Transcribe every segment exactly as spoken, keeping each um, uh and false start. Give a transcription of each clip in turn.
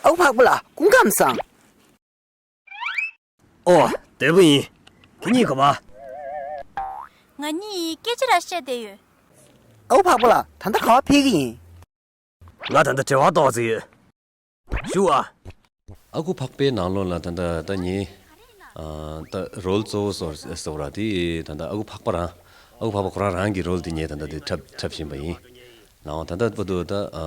ཨ་ཁུ་འཕགས་པ་ལགས་སྐུ་ཁམས་བཟང་། ཨོ། བདེ་པོ་ཡིན། ཁྱེད་གཉིས་ག་པར། ང་གཉིས་སྐད་ཆ་ར་བཤད་བསྡད་ཡོད། ཨ་ཁུ་འཕགས་པ་ལགས་ད་ལྟ་ག་པར་ཕེབས་ཀྱི་ཡིན། ང་ད་ལྟ་འབྲེལ་བ་གཏོང་རྩིས་ཡོད། བཞུགས་ཨ། ཨ་ཁུ་འཕགས་པའི་ནང་ལོགས་ལ་ད་ལྟ་ད་ངའི་ཨ་ད་རོལ་གཙོ་བོ་སོགས་ཟེར་བ་ར་དེ་ད་ལྟ་ཨ་ཁུ་འཕགས་པ་རང་ཨ་ཁུ་འཕགས་པ་ཁོ་རང་རང་གི་རོལ་དེ་ངས་ད་ལྟ་དེ་འཁྲབ་འཁྲབ་བཞིན་པ་ཡིན། ནའང་ད་ལྟ་བར་དུ་ད་ཨ་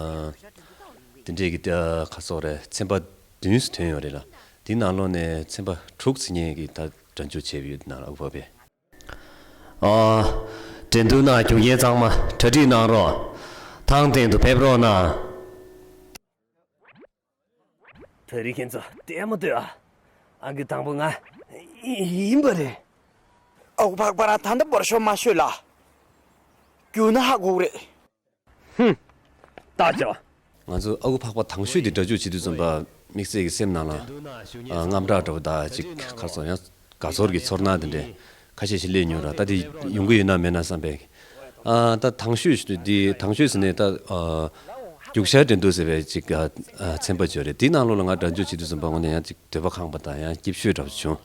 དེ་འདྲས་ཀྱི་ད་ག་སོགས་རེད། ཚན་པ་བདུན་ཙམ་ཐོན་ཡོད་རེད་ལ། དེའི་ནང་ལོགས་ནས་ཚན་པ་དྲུག་ཙམ་ངས་ཀྱི་ད་སྒྲ་འཇུག་བྱས་པ་ཡོད། དེ་ནང་ལ་ཨ་ཁུ་འཕགས་པས། ཨ། འགྲན་བསྡུར་ནང་རྒྱུག་མཁན་ཚང་མ་གྲ་སྒྲིག་གནང་རོགས། ཐང་སྟེང་དུ་ཕེབས་རོགས་གནང་། ད་རེས་ཁྱེད་ཚོ་ལྟད་མོ་ལྟོས་ཨ། ཨང་ཀི་དང་པོ་ང་ཡིན་པ་རེད། ཨ་ཁུ་འཕགས་པ་རང་ད་ལྟ་འབར་ཤོག་མ་ཤོད་ལ། རྒྱུགས་ན་ཧ་གོ་གི་རེད། ཧུམ། ལྟ་ཅོ། ང་ཚོ་ཨ་ཁུ་འཕགས་པ་དང་ཤོས་དེ་སྒྲ་འཇུག་བྱེད་དུས་ཙམ་པ་དམིགས་བསལ་གྱི་སེམས་ནང་ལ་ཨ་དངངས་སྐྲག་འདྲ་པོ་དང་ཅིག་ག་རེ་ཟེར་ཡང་དགའ་ཚོར་གྱི་ཚོར་སྣང་དེ་འདྲས་ཁ་ཤས་ཤིག་སླེབས་མྱོང་ར། ད་དེ་ཡོང་གི་ཡོད་ན་མེད་ན་བསམ་པའི་ཨ་ད་དང་ཤོས་ཤིག་དེ་དང་ཤོས་ཟེར་ནས་ད་ཨ་རྒྱུག་ཤར་འགྲན་བསྡུར་ཟེར་བའི་ཅིག་ཨ་ཚན་པ་ཅིག་ཡོད་རེད། དེའི་ནང་ལོགས་ལ་ང་སྒྲ་འཇུག་བྱེད་དུས་ཙམ་པ་དངོས་གནས་ཡང་ཅིག་འདོད་པ་ཁེངས་པ་དང་ཡང་སྐྱིད་ཤོས་འདྲ་པོ་བྱུང་།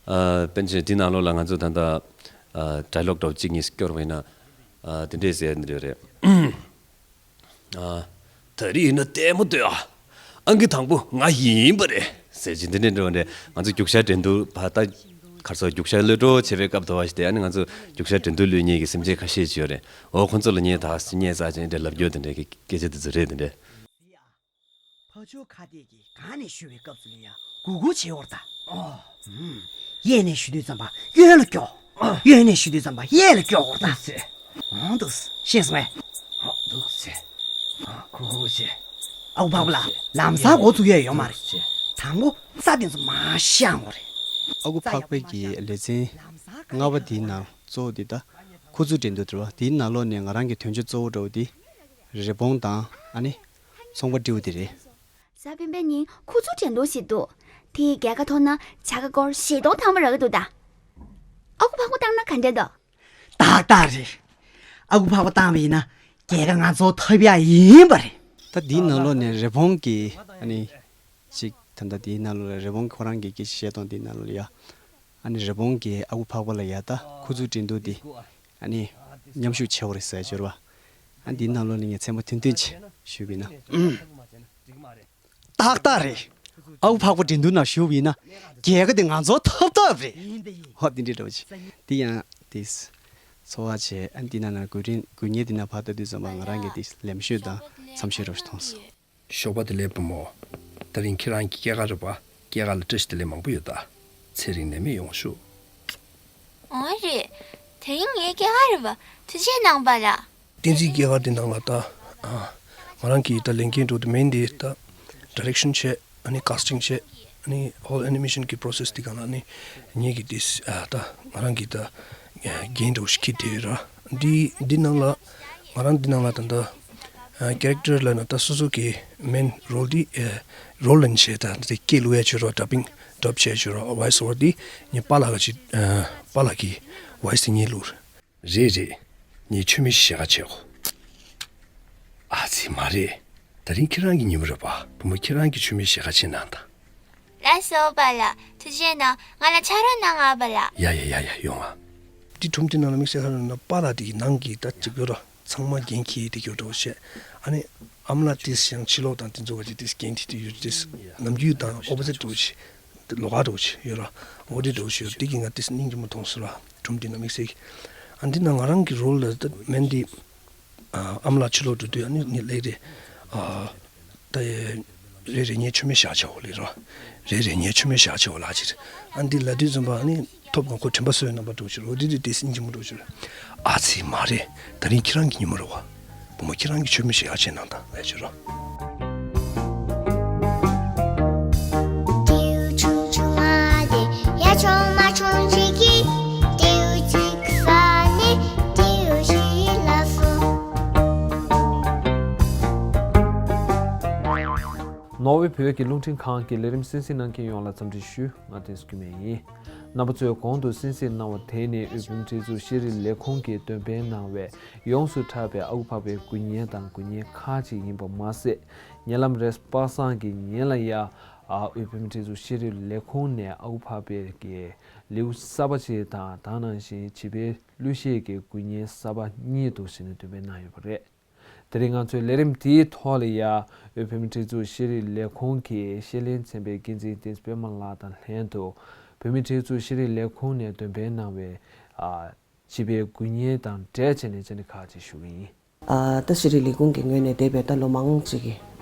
ཨ་དཔེར་ན་ཆ་བཞག་དེའི་ནང་ལོགས་ལ་ང་ཚོ་ད་ལྟ་ཨ་ཌའི་ལོག་འདྲ་པོ་གཅིག་གཉིས་སྐྱོར་བ་ཡིན་ན། ཨ་དེ་འདྲས་ཟེར་ནི་རེད། ཨ་ད་རེས་ཡིན་ན་ལྟད་མོ་ལྟོས་ཨ། ཨང་ཀི་དང་པོ་ང་ཡིན་པ་རེད་ཟེར་གྱིན་དེ་འདྲས་འདྲ་པོ་རེད། ང་ཚོ་རྒྱུག་ཤར་འགྲན་བསྡུར་བ་ད་ག་རེ་ཟེར་རྒྱུག་ཤར་གློད་གྲོལ་བྱེད་པའི་སྐབས་དུ་བ་ཞིག་དེ་ཨ་ནི་ང་ཚོ་རྒྱུག་ཤར་འགྲན་བསྡུར་གློད་མཁན་གྱི་སེམས་ཅན་ཁ་ཤས་ཅིག་ཡོད་རེད། འོ་ཁོང་ཚོ་ལ་ངས་ད་སྙད་བཙལ་བྱས་འདྲ་ལབ་རྒྱུ་དེ་འདྲས་ཀྱི་སྐད་ཆ་དེ་ཚོ་རེད། དེ་འདྲས། ཕ་ཆོས་ཁ་གཏད་ཀྱིས་གང་ནས་ཞུ་བའི་སྐབས་སུ་ལ་ཡང་གུག་གུག་བྱེད་འོར་ད། ཨོ། ཨུམ། གཡས་ནས་ཞུ་དུས་ཙམ་པ་གཡོན་ལ་སྐྱོག་ཨོ། གཡོན་ནས་ཞུ་དུས་ཙམ་པ་གཡས་ལ་སྐྱོག་འོར་ད། འདུག་སེ། ཨང་འདུག་སེ། ཤེས་སོང་ངས། ཨོ་འདུག་སེ། ཨ་གུག་གུག་བྱེད། ཨ་ཁུ་འཕགས་པ་ལགས་ལམ་སང་འགོ་ཚུགས་ཡས་ཡོད་མ་རེད། དང་པོ་རྩྭ་དེ་ཚོ་མར་བཤང་དགོས་རེད། ཨ་ཁུ་འཕགས་པའི་གི་ལེ་ཚན་ལྔ་པ་དེའི་ནང་གཙོ་བོ་དེ་ད་ཁུ་ཚུར་འགྲན་བསྡུར་དེ་རེད་བ། དེའི་ནང་ལོགས་ནས་ང་རང་གི་དོན་གཅོད་གཙོ་བོ་འདྲ་བོ་དེ། རི་བོང་དང་ཨ་ནི་ཚོང་པ་སྤྲེའུ་དེ་རེད། གཟའ་སྤེན་པའི་ཉིན་ཁུ་ཚུར་འགྲན་བསྡུར་ཞིག་འདུག་དེ་རྒྱལ་ཁ་ཐོབ་ན་བྱ་དགའ་སྒོར་བཞི་སྟོང་ཐམ་པ་རག་གི་འདུག་ད། ཨ་ཁུ་འཕགས་པ་བཏང་ན་ག་འདྲ་འདུག་ཏག་ཏག་རེད། ཨ་ཁུ་འཕགས་པ་བཏང་བ་ཡིན་ན་རྒྱལ་ཁ་ང་ཚོ་ཐོབ་ཡ་ཡིན་པ་རེད། ད་འདིའི་ནང་ལོགས་ནས་རི་བོང་གི་ཨ་ནི་ཅིག་ད་ལྟ་འདིའི་ནང་ལོགས་ལ་རི་བོང་ཁོ་རང་གི་སྐད་ཆ་བཤད་སྟངས་འདིའི་ནང་ལོགས་ལ་ཡ། ཨ་ནི་རི་བོང་གིས་ཨ་ཁུ་འཕགས་པ་ལ་ཡ་ད་ཁུ་ཚུར་འགྲན་བསྡུར་འདི་ཨ་ནི་མཉམ་ཞུགས་བྱེད་དགོས་རེད་ཟེར་ཡ་ཅིག་ཡོད་རེད་བ། ཨ་འདིའི་ནང་ལོགས་ནས་ངས་ཚན་པ་ཐུང་ཐུང་ཅིག་ཞུས་པ་ཡིན་ན། ཏག་ཏག་རེད། ཨ་ཁུ་འཕགས་པ་འགྲན་བསྡུར་ནང་ཞུགས་པ་ཡིན་ན་རྒྱལ་ཁ་དེ་ང་ཚོ་ཐོབ་ཐབས་རེད། ཧོ་དེ་འདྲའི་འདྲ་བོ་ཅིག་འདི་ཡང་དེ་ཚོར་བ་བྱས། ཨ་འདི་ནང་ན་དགོད་རིན་དགོད་ཉེ་འདི་ན་ཕར་ལྟ་དུས་ཙམ་པ་ང་རང་གི་དེ་ལེམ་ཤོད་དང་འཚམས་ཤོད་འདྲ་བོ་ཞིག་མཐོང་སོང་། ཞོགས་པ་བདེ་ལེགས་བུ་མོ། དེ་རིང་ཁྱེད་རང་གི་སྐྱེས་སྐར་རེད་པ། སྐྱེས་སྐར་ལ་བཀྲ་ཤིས་བདེ་ལེགས་མང་པོ་ཡོད་ད། ཚེ་རིང་ནད་མེད་ཡོང་ཤོག་འོ་རེད། དེ་རིང་ངའི་སྐྱེས་སྐར་རེད་པ། ཐུགས་རྗེ་གནང་པ་ལགས། བསྟན་འཛིན་སྐྱེས་སྐར་འདི་ནང་ལ་ད། ཨ། ང་རང་གིས་ད་ལས་འགན་འགྲོ་དུ་མེད་འདི་ད། ཌའི་རེག་ཤན་བྱས། ཨ་ནི་ཀ་སི་ཊིང་བྱས། ཨ་ནི་ཧོལ་ཨེ་ནི་མེ་ཤན་གི་པོ་རོ་སེ་སི་འདི་སྒང་ལ་ཨ་ནི། ངེད་ཀྱི་དེ། ཨ། ད་ང་རང་གིས་ད། འགན་འགྲོ་ཞིག་འཁྱེར་བསྡད་ཡོད་ར། འདི་འདི་ནང་ལ། ང་རང་འདི་ནང་ལ་ད་ལྟ། ཨ། ཀེ་རེག་ཊར་ལབ་ན་ད་སོ་སོ་གི་མེན་རོལ་འདི། ཨ། རོལ་ལེན་བྱས་ད་འདི་སྐད་བླུག་ཡ་བྱོས་ར། ཌབ་བིང་ཌབ་བྱས་བྱོས་ར། ཝོ་ཡིས་ཨོ་ཝར་འདི་ངའི་པཱ་ལགས་ཀྱི། ཨ། པཱ་ལགས་ཀྱི་ཝོ་ཡིས་འདི་ངས་བླུགས་ར། རེད་རེད། ངས་མཆོད་མེ་ཞིག་ཞལ་ཁ་ཕྱེ་གོ། ཨ་ཙི་མ་རེད། དེ་རིང་ཁྱེད་རང་གི་ཉིན་མོ་རེད་པ། བུ་མོ་ཁྱེད་རང་གིས་མཆོད་མེ་ཞལ་ཁ་ཕྱེ་གནང་དང་། ལགས་སོ་པཱ་ལགས། ཐུགས་རྗེ་གནང་། ང་ལ་ཕྱག་རོགས་གནང་ཨ་པཱ་ལགས། ཡ་ཡ་ཡ་ཡ་ཡོང་ཨ། འདི་ཁྲོམ་འདི་ནང་ལ་དམིགས་བསལ་ཁ་ལ་ན་པཱ་ལགས་འདི་གི་ནང་གི་ད་ཅིག་ཡོད་ར། ཚང་མ་འགན་འཁྱེར་ཏེ་ཡོད་འགྲོ་བྱས། ཨ་ནི་ཨ་མ་ལགས་དེས་ཡང་ཕྱི་ལོགས་དང་དེ་ཚོ་ག་ཅིག་དེས་འགན་འཁྱེར་ཏེ་ཡོད་དེས། ནམ་རྒྱུན་དང་ཨོ་པོ་ཟིཊ་འགྲོ་བྱས། ལོགས་ཀ་འགྲོ་བྱས་ཡོད་ར། འོ་དེ་འགྲོ་བྱས་ཡོད། དེ་གི་ང་དེས་སྙིང་རྗེ་མོ་མཐོང་སོང་ར། ཁྲོམ་འདི་ནང་དམིགས་བསལ་གྱི། ཨ་འདི་ན་ང་རང་གི་རོལ་ལ་ད་མེན་འདི། ཨ་ཨ་མ་ལགས་ཕྱི་ལོགས་འགྲོ་དུས་ཨ་ནི་ངས་ལེགས་རེད། ཨ་ད་རེད་རེད། ངས་མཆོད་མེ་ཞལ་ཁ་ཕྱེ་གོ་ལེ་ར། རེད་རེད། ངས་མཆོད་མེ་ཞལ་ཁ་ཕྱེ་གོ་ལགས་ཕྱིར། ཨ་འདི་ལབ་དུས་ཙམ་པ་ཨ་ནི་ཐོབ་གང་ཁོ་དྲན་པ་གསོས་རྣམ་པ་འགྲོ་ཕྱིར། འོ་དེ་དེ་དེ་སྙིང་རྗེ་མོ་འགྲོ་ཕྱིར། ཨ་ཙི་མ་རེད། དེ་རིང་ཁྱེད་རང་གི་ཉིན་མོ་རེད་བ། བུ་མོ་ཁྱེད་རང་གིས་མཆོད་མེ་ཞལ་ཁ་ཕྱེ་གནང་དང་ལབ་ཕྱིར་ར། ཏེའུ་ཆུང་ཆུང་མ་དེ་ཡ་ཆུང་མ་ཆུང་ཅིག་གིས་ཏེའུ་ཅིག་ས་ནས་ཏེའུ་ཞིག་ལ་སོང་། ནོར་ཝེ་བོད་ཀྱི་རླུང་འཕྲིན་ཁང་གི་ལས་རིམ་གསན་གཟིགས་གནང་མཁན་ཡོངས་ལ་འཚམས་འདྲི་ཞུ། ང་བསྟན་འཛིན་སྐྱིད་མེད་ཡིན། རྣམ་པ་ཚོས་གོང་དུ་གསན་གཟིགས་གནང་བ་དེ་ནི་དབུས་བོད་མིའི་སྒྲིག་འཛུགས་ཤེས་རིག་ལས་ཁུངས་ཀྱིས་འདོན་སྤེལ་གནང་བའི་ཡོངས་སུ་གྲགས་པའི་ཨ་ཁུ་འཕགས་པའི་དགུ་བརྙན་དང་དགུ་བརྙན་ཁག་ཅིག་ཡིན་པ་མ་ཟད། ཉེ་ལམ་རེས་པ་སངས་ཀྱི་ཉིན་ལ་ཡ། ཨ། དབུས་བོད་མིའི་སྒྲིག་འཛུགས་ཤེས་རིག་ལས་ཁུངས་ནས་ཨ་ཁུ་འཕགས་པའི་གི་ལེའུ་གསར་པ་ཅིག་དང་། དེ་ནང་བཞིན་བྱིས་པའི་གླུ་གཞས་ཀྱི་དགུ་བརྙན་གསར་པ་གཉིས་འདུག་ཟེར་ནས་འདོན་སྤེལ་གནང་ཡོད་པ་རེད། དེ་རིང་ང་ཚོའི་ལས་རིམ་དེའི་ཐོག་ལ་ཡ། དབུས་བོད་མིའི་སྒྲིག་འཛུགས་ཤེས་རིག་ལས་ཁུངས་ཀྱི་ཤེས་ལྷན་ཚན་པའི་འགན་འཛིན་བསྟན་འཛིན་པད་མ་ལགས་དང་ལྷན་དུ། བོད་མིའི་སྒྲིག་འཛུགས་ཤེས་རིག་ལས་ཁུངས་ནས་འདོན་སྤེལ་གནང་བའི། ཨ། བྱིས་པའི་དགུ་བརྙན་དང་འབྲེལ་བྱས་ནས་བཅར་འདྲི་ཁག་ཅིག་ཞུ་གི་ཡིན། ཨ། ད་ཤེས་རིག་ལས་ཁུངས་ཀྱི་ངོས་ནས་འདས་པའི་ད་ལོ་མང་ཅིག་གི།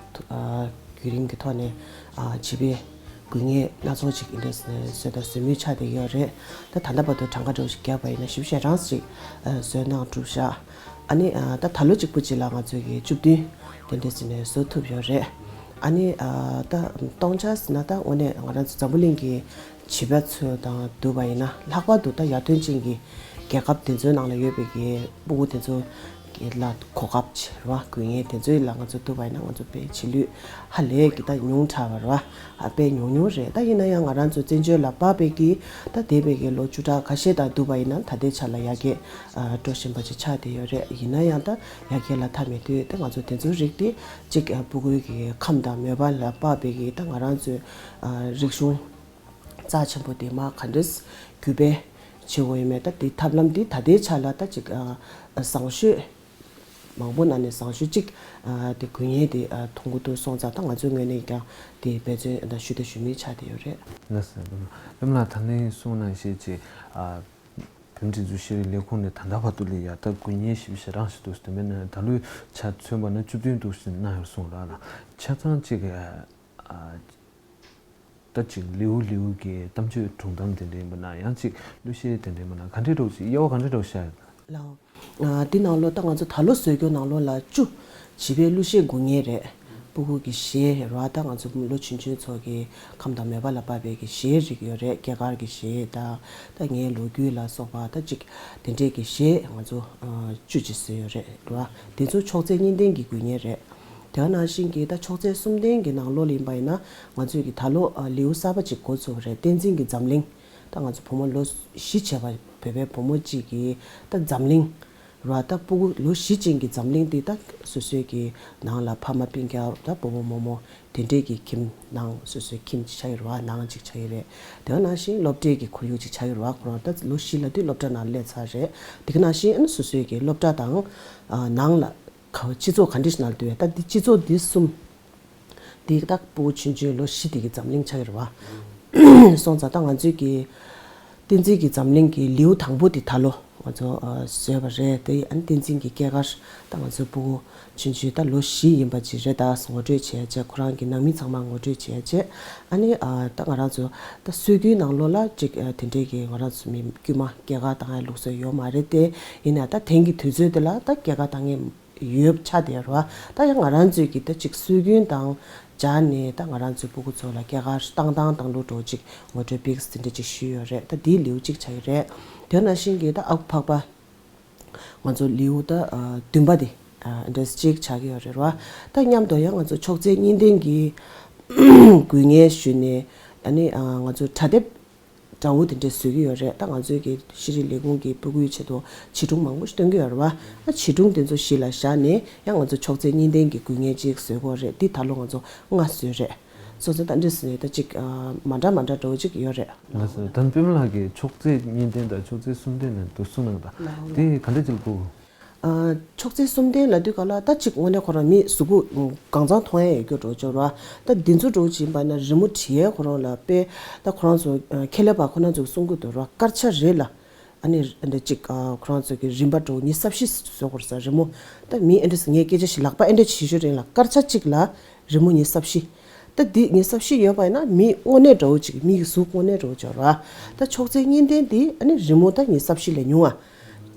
ཨ། བརྒྱུད་རིམ་གྱི་ཐོག་ནས། ཨ། བྱིས་པའི་དགུ་བརྙན་སྣ་ཚོགས་ཅིག་འདི་འདྲ་བཟོས་དང་བཟོ་མུས་ཆགས་བསྡད་ཡོད་རེད། ད་ད་ལྟ་བར་དུ་གྲངས་ཀ་འདྲ་བོ་ཞིག་བརྒྱབ་པ་ཡིན་ན་བཞི་བཅུ་ཞེ་གྲངས་ཅིག་ཨ། བཟོས་གནང་གྲུབ་ཤག་ཨ་ནི། ཨ། ད་ད་ལོ་གཅིག་པུ་ཅིག་ལ་ང་ཚོས་ཀྱི་བཅུ་བདུན་དེ་འདྲ་བཟོས་ནས་བཟོ་ཐུབ་ཡོད་རེད། ཨ་ནི། ཨ། ད་སྟོང་ཆ་ཟེར་ན་ད་དངོས་གནས་ང་རང་ཚོ་འཛམ་བུ་གླིང་གི་བྱིས་པ་ཚོ་དང་བསྡུར་བ་ཡིན་ན། ལྷག་པར་དུ་ད་ཡར་ཐོན་ཅན་གྱི་རྒྱལ་ཁབ་དེ་ཚོའི་ནང་ལ་ཡོད་པའི་གི་སྤུ་གུ་དེ་ཚོ་གི་ལ་གོ་སྐབས་བྱེད་རོགས། དགུ་བརྙན་དེ་ཚོའི་ལ་ང་ཚོ་བསྡུར་བ་ཡིན་ན་ང་ཚོ་དཔེ་བྱེད་ལུས་ཧ་ལས་ཀྱི་ད་ཉུང་དྲགས་པ་རེད་བ། ཨ། དཔེ་ཉུང་ཉུང་རེད། ད་ཡིན་ན་ཡང་ང་རང་ཚོ་བཙན་བྱོལ་ལ་དཔག་པའི་གི་ད་འདས་པའི་གི་ལོ་བཅུ་ཕྲག་ཁ་ཤས་དང་བསྡུར་བ་ཡིན་ན་ད་ལྟའི་ཆ་ལ་ཡར་རྒྱས། ཨ། འགྲོ་བཞིན་པ་ཅིག་ཆགས་བསྡད་ཡོད་རེད། ཡིན་ན་ཡང་ད་ཡར་རྒྱས་ལ་མཐའ་མེད་དུས་ད་ང་ཚོ་དེ་ཚོའི་རིགས་དེ་གཅིག་ཨ། སྤུ་གུའི་གི་ཁམས་དང་མོས་པ་ལ་དཔག་པའི་གི་ད་ང་རང་ཚོའི། ཨ། རིག་གཞུང་རྩ་ཆེན་པོ་དེ་མར་ག་འདྲས་བརྒྱུད་སྤེལ་བྱེད་དགོས་ཡོད་མེད། ད་དེ་ཐབས་ལམ་དེ་ད་ལྟའི་ཆ་ལ་ད་ཅིག་ཨ། བཟང་ཤོས་མང་པོ་ནང་ནས་བཟང་ཤོས་གཅིག་ཨ། དེ་དགུ་བརྙན་དེ། ཨ། མཐོང་གི་འདུག་སོང་ཙང་ད་ང་ཚོའི་ངོས་ནས་ཀྱང་དེ་འབད་བརྩོན་ད་ཞུ་དང་ཞུ་མུས་ཆགས་བསྡད་ཡོད་རེད། ལགས་སོ། པད་མ་ལགས་ད་ལན་གསུངས་གནང་བཞིན་ཅིག་ཨ། བོད་མིའི་སྒྲིག་འཛུགས་ཤེས་རིག་ལས་ཁུངས་ནས་ད་ལྟ་བར་དུ་ལ་ཡ་ད་དགུ་བརྙན་བཞི་བཅུ་ཞེ་གྲངས་ཤིག་འདུག་ཟེར། དེ་མིན་ན་ད་ལོའི་ཆ་མཚོན་པ་ན་བཅུ་བདུན་འདུག་ཟེར་གནང་ཡོད་གསུངས་ར་ལ། ཆ་ཚང་གཅིག་ཨ། ད་གཅིག་ལེའུ་ལེའུ་གི་གཏམ་བརྗོད་སྒྲུང་གཏམ་དེ་འདྲ་ཡིན་པ་ན། ཡང་གཅིག་གླུ་གཞས་དེ་འདྲ་ཡིན་པ་ན། ག་འདྲའི་འདྲ་བོ་ཅིག་དབྱེ་བ་ག་འདྲའི་འདྲ་བོ་ཤར་ཡོད། ལགས། ཨ། འདི་ནང་ལོགས་ད་ང་ཚོ་ད་ལོ་བཟོས་རྒྱུ་ནང་ལོགས་ལ་བཅུ། བྱིས་པའི་གླུ་གཞས་དགུ་བརྙན་རེད། སྤུ་གུ་གི་གཞས་རེད་བ། ད་ང་ཚོ་ལོ་ཆུང་ཆུང་ཚོ་གི་ཁམས་དང་མོས་པ་ལ་དཔག་པའི་གི་གཞས་རིགས་ཡོད་རེད། སྐྱེས་སྐར་གྱི་གཞས་དང་། ད་ངའི་ལོ་རྒྱུས་ལ་སོགས་པ་ད་ཅིག་དེ་འདྲས་ཀྱི་གཞས་ང་ཚོ་ཨ། བཅུ་ཅིག་བཟོས་ཡོད་རེད་རེད་བ། དེ་ཚོ་ཕྱོགས་ཚད་གཉིས་ལྡན་གྱི་དགུ་བརྙན་རེད། དེ་ག་ནང་བཞིན་གྱི་ད་ཕྱོགས་ཚད་གསུམ་ལྡན་གྱི་ནང་ལོགས་ལ་ཡིན་པ་ཡིན་ན། ང་ཚོས་ཀྱི་ད་ལོ་ཨ། ལེའུ་གསར་པ་ཅིག་འགོ་བཙུགས་པ་རེད། བསྟན་འཛིན་གྱི་འཛམ་གླིང་། ད་ང་ཚོ་བུ་མོ་ལོ་བཞི་བྱས་པ། བོད་པའི་བུ་མོ་གཅིག་གིས་ད་འཛམ་གླིང་ར། ད་སྤུ་གུ་ལོ་བཞི་ཅན་གྱི་འཛམ་གླིང་འདི་ད་སོ་སོའི་གི་ནང་ལ་ཕ་མ་སྤུན་ཀྱག་ད་སྤོ་བོ་རྨོ་མོ་དེ་འདྲས་ཀྱི་ཁྱིམ་ནང་། སོ་སོའི་ཁྱིམ་ཅིག་ཆགས་ཀྱི་རེད་བ། ནང་ཅིག་ཆགས་ཀྱི་རེད། དེ་ག་ནང་བཞིན་སློབ་གྲྭའི་གི་ཁོར་ཡུག་ཅིག་ཆགས་ཀྱི་རེད་བ། ཁོ་རང་ད་ལོ་བཞི་ལབ་དུས་སློབ་གྲྭ་ནང་སླེབས་ཚར་རེད། དེ་ག་ནང་བཞིན་ཨ་ནི་སོ་སོའི་གི་སློབ་གྲྭ་དང་། ཨ། ནང་ལ་ག་སྤྱི་ཚོགས་ག་འདྲས་ནང་སྡོད་ཡ། ད་འདི་སྤྱི་ཚོགས་འདི་གསུམ། འདི་ད་སྤུ་གུ་ཆུང་ཆུང་ལོ་བཞི་དེ་གི་འཛམ་གླིང་ཆགས་ཀྱི་རེད་བ། སོང་ཙང་ད་ང་ཚོའི་གི་བསྟན་འཛིན་གྱི་འཛམ་གླིང་གི་ལེའུ་དང་པོ་དེ་ད་ལོ་ང་ཚོ་ཨ། བཟོས་པ་རེད། དེ་ཨ་ནི་བསྟན་འཛིན་གྱི་སྐྱེས་སྐར། ད་ང་ཚོའི་སྤུ་གུ་ཆུང་ཆུང་ད་ལོ་བཞི་ཡིན་པ་ཅིག་རེད། ད་ངོ་སྤྲོད་བྱས་བྱས། ཁོ་རང་གི་ནང་མི་ཚང་མ་ངོ་སྤྲོད་བྱས་བྱས། ཨ་ནི་ཨ། ད་ང་རང་ཚོ་ད་སྲོལ་རྒྱུན་ནང་ལོགས་ལ་ཅིག་ཨ། དེ་འདྲའི་གི་ང་རང་ཚོ་མི་དཀྱུས་མ་སྐྱེས་སྐར་བཏང་ཡ་ལུགས་སྲོལ་ཡོད་མ་རེད་དེ། ཡིན་ན་ད་དེང་གི་དུས་ཚོད་དེ་ལ་ད་སྐྱེས་སྐར་བཏང་ངེས་ཡོད་ཆགས་བསྡད་ཡོད་རེད་བ། ད་ཡང་ང་རང་ཚོས་ཀྱི་ད་ཅིག་སྲོལ་རྒྱུན་དང་སྦྱར་ནས། ད་ང་རང་ཚོའི་སྤུ་གུ་ཚོ་ལ་སྐྱེས་སྐར་བཏང་སྟངས་བཏང་ལུགས་འདྲ་བོ་ཅིག་ངོ་སྤྲོད་པིག་ཙི་འདྲ་ཅིག་ཞུས་ཡོད་རེད། ད་འདིའི་ལེའུ་གཅིག་ཆགས་ཀྱི་རེད། དེ་ནང་བཞིན་གྱི་ད་ཨ་ཁུ་འཕགས་པ་ང་ཚོ་ལེའུ་ད་ཨ་བདུན་པ་དེ་ཨ་འདྲ་གཅིག་ཆགས་ཀྱི་ཡོད་རེད་བ། ད་མཉམ་དུ་ཡང་ང་ཚོ་ཕྱོགས་ཚད་གཉིས་ལྡན་གྱི་དགུ་བརྙན་ཞུས་ནས། ཨ་ནི་ཨ་ང་ཚོ་དྲ་དེབ་འདྲ་བོ་དེ་འདྲས་བཟོ་གི་ཡོད་རེད། ད་ང་ཚོའི་གི་ཤེས་རིག་ལས་ཁུངས་ཀྱི་སྤུ་གུའི་ཆེད་དུ་བྱིས་སྒྲུང་མང་པོ་ཞིག་སྟོན་གི་ཡོད་རེད་བ། ད་བྱིས་སྒྲུང་དེ་ཚོ་གཞི་ལ་བཞག་ནས་ཡང་ང་ཚོ་ཕྱོགས་ཚད་གཉིས་ལྡན་གྱི་དགུ་བརྙན་ཅིག་བཟོ་གི་ཡོད་རེད། འདི་ད་ལོ་ང་ཚོ་ལྔ་བཟོས་རེད། སོ་སོ་ད་འདྲས་ཟེར་ནས་ད་ཅིག་ཨ་མ་འདྲ་མ་འདྲ་འདྲ་བོ་ཅིག་ཡོད་རེད། ལགས་སོ། ད་པད་མ་ལགས་ཀྱིས་ཕྱོགས་ཚད་གཉིས་ལྡན་དང་ཕྱོགས་ཚད་གསུམ་ལྡན་ནས་འདུག་གསུངས་གནང་དང་། ལགས། དེ་ག་འདྲ་ཅིག་གོ། ཨ་ཕྱོགས་ཚད་གསུམ་ལྡན་ལབ་དུས་ག་ལ་ད་ཅིག་དངོས་གནས་ཁོ་རང་མི་གཟུགས་པོ་གང་ཚང་མཐོང་ཡ་ཡོད་རྒྱུ་འདྲ་བོ་ཅིག་རེད་བ། ད་འདི་ཚོ་འདྲ་བོ་ཅིག་ཡིན་པ་ན་རི་མོ་བྲིས་ཡས་ཁོ་རང་ལ་དཔེ། ད་ཁོ་རང་ཚོ་ཨ་ཁེ་ལས་པ་ཁོ་རང་ཚོ་གསུང་གི་འདུག་ར། དཀར་ཆ་རེ་ལ་ཨ་ནི་འདི་ཅིག་ཨ་ཁོ་རང་ཚོ་གི་རིན་པ་འདྲ་བོ་ཉི་ཤུ་རྩ་བཞི་བཟོ་དགོས་རེད་ཟེར། རི་མོ། ད་མི་ཨེ་འདྲས་ངས་སྐད་ཆ་ཞིག་ལག་པ་ཨེ་འདྲས་བྱེད་ཤོག་རིང་ལ་དཀར་ཆ་གཅིག་ལ་རི་མོ་ཉི་ཤུ་རྩ་བཞི། ད་འདི་ཉི་ཤུ་རྩ་བཞི་ཡོད་པ་ཡིན་ན་མི་དངོས་གནས་འདྲ་བོ་ཅིག་མི་གི་གཟུགས་དངོས་གནས་འདྲ་བོ་ཅིག་ཡོད་རེད་བ། ད་ཕྱོགས་ཚད་གཉིས་ལྡན་འདི་ཨ་ནི་རི་མོ་ད་ཉི་ཤུ་རྩ་བཞི་ལས་ཉུང་ང་།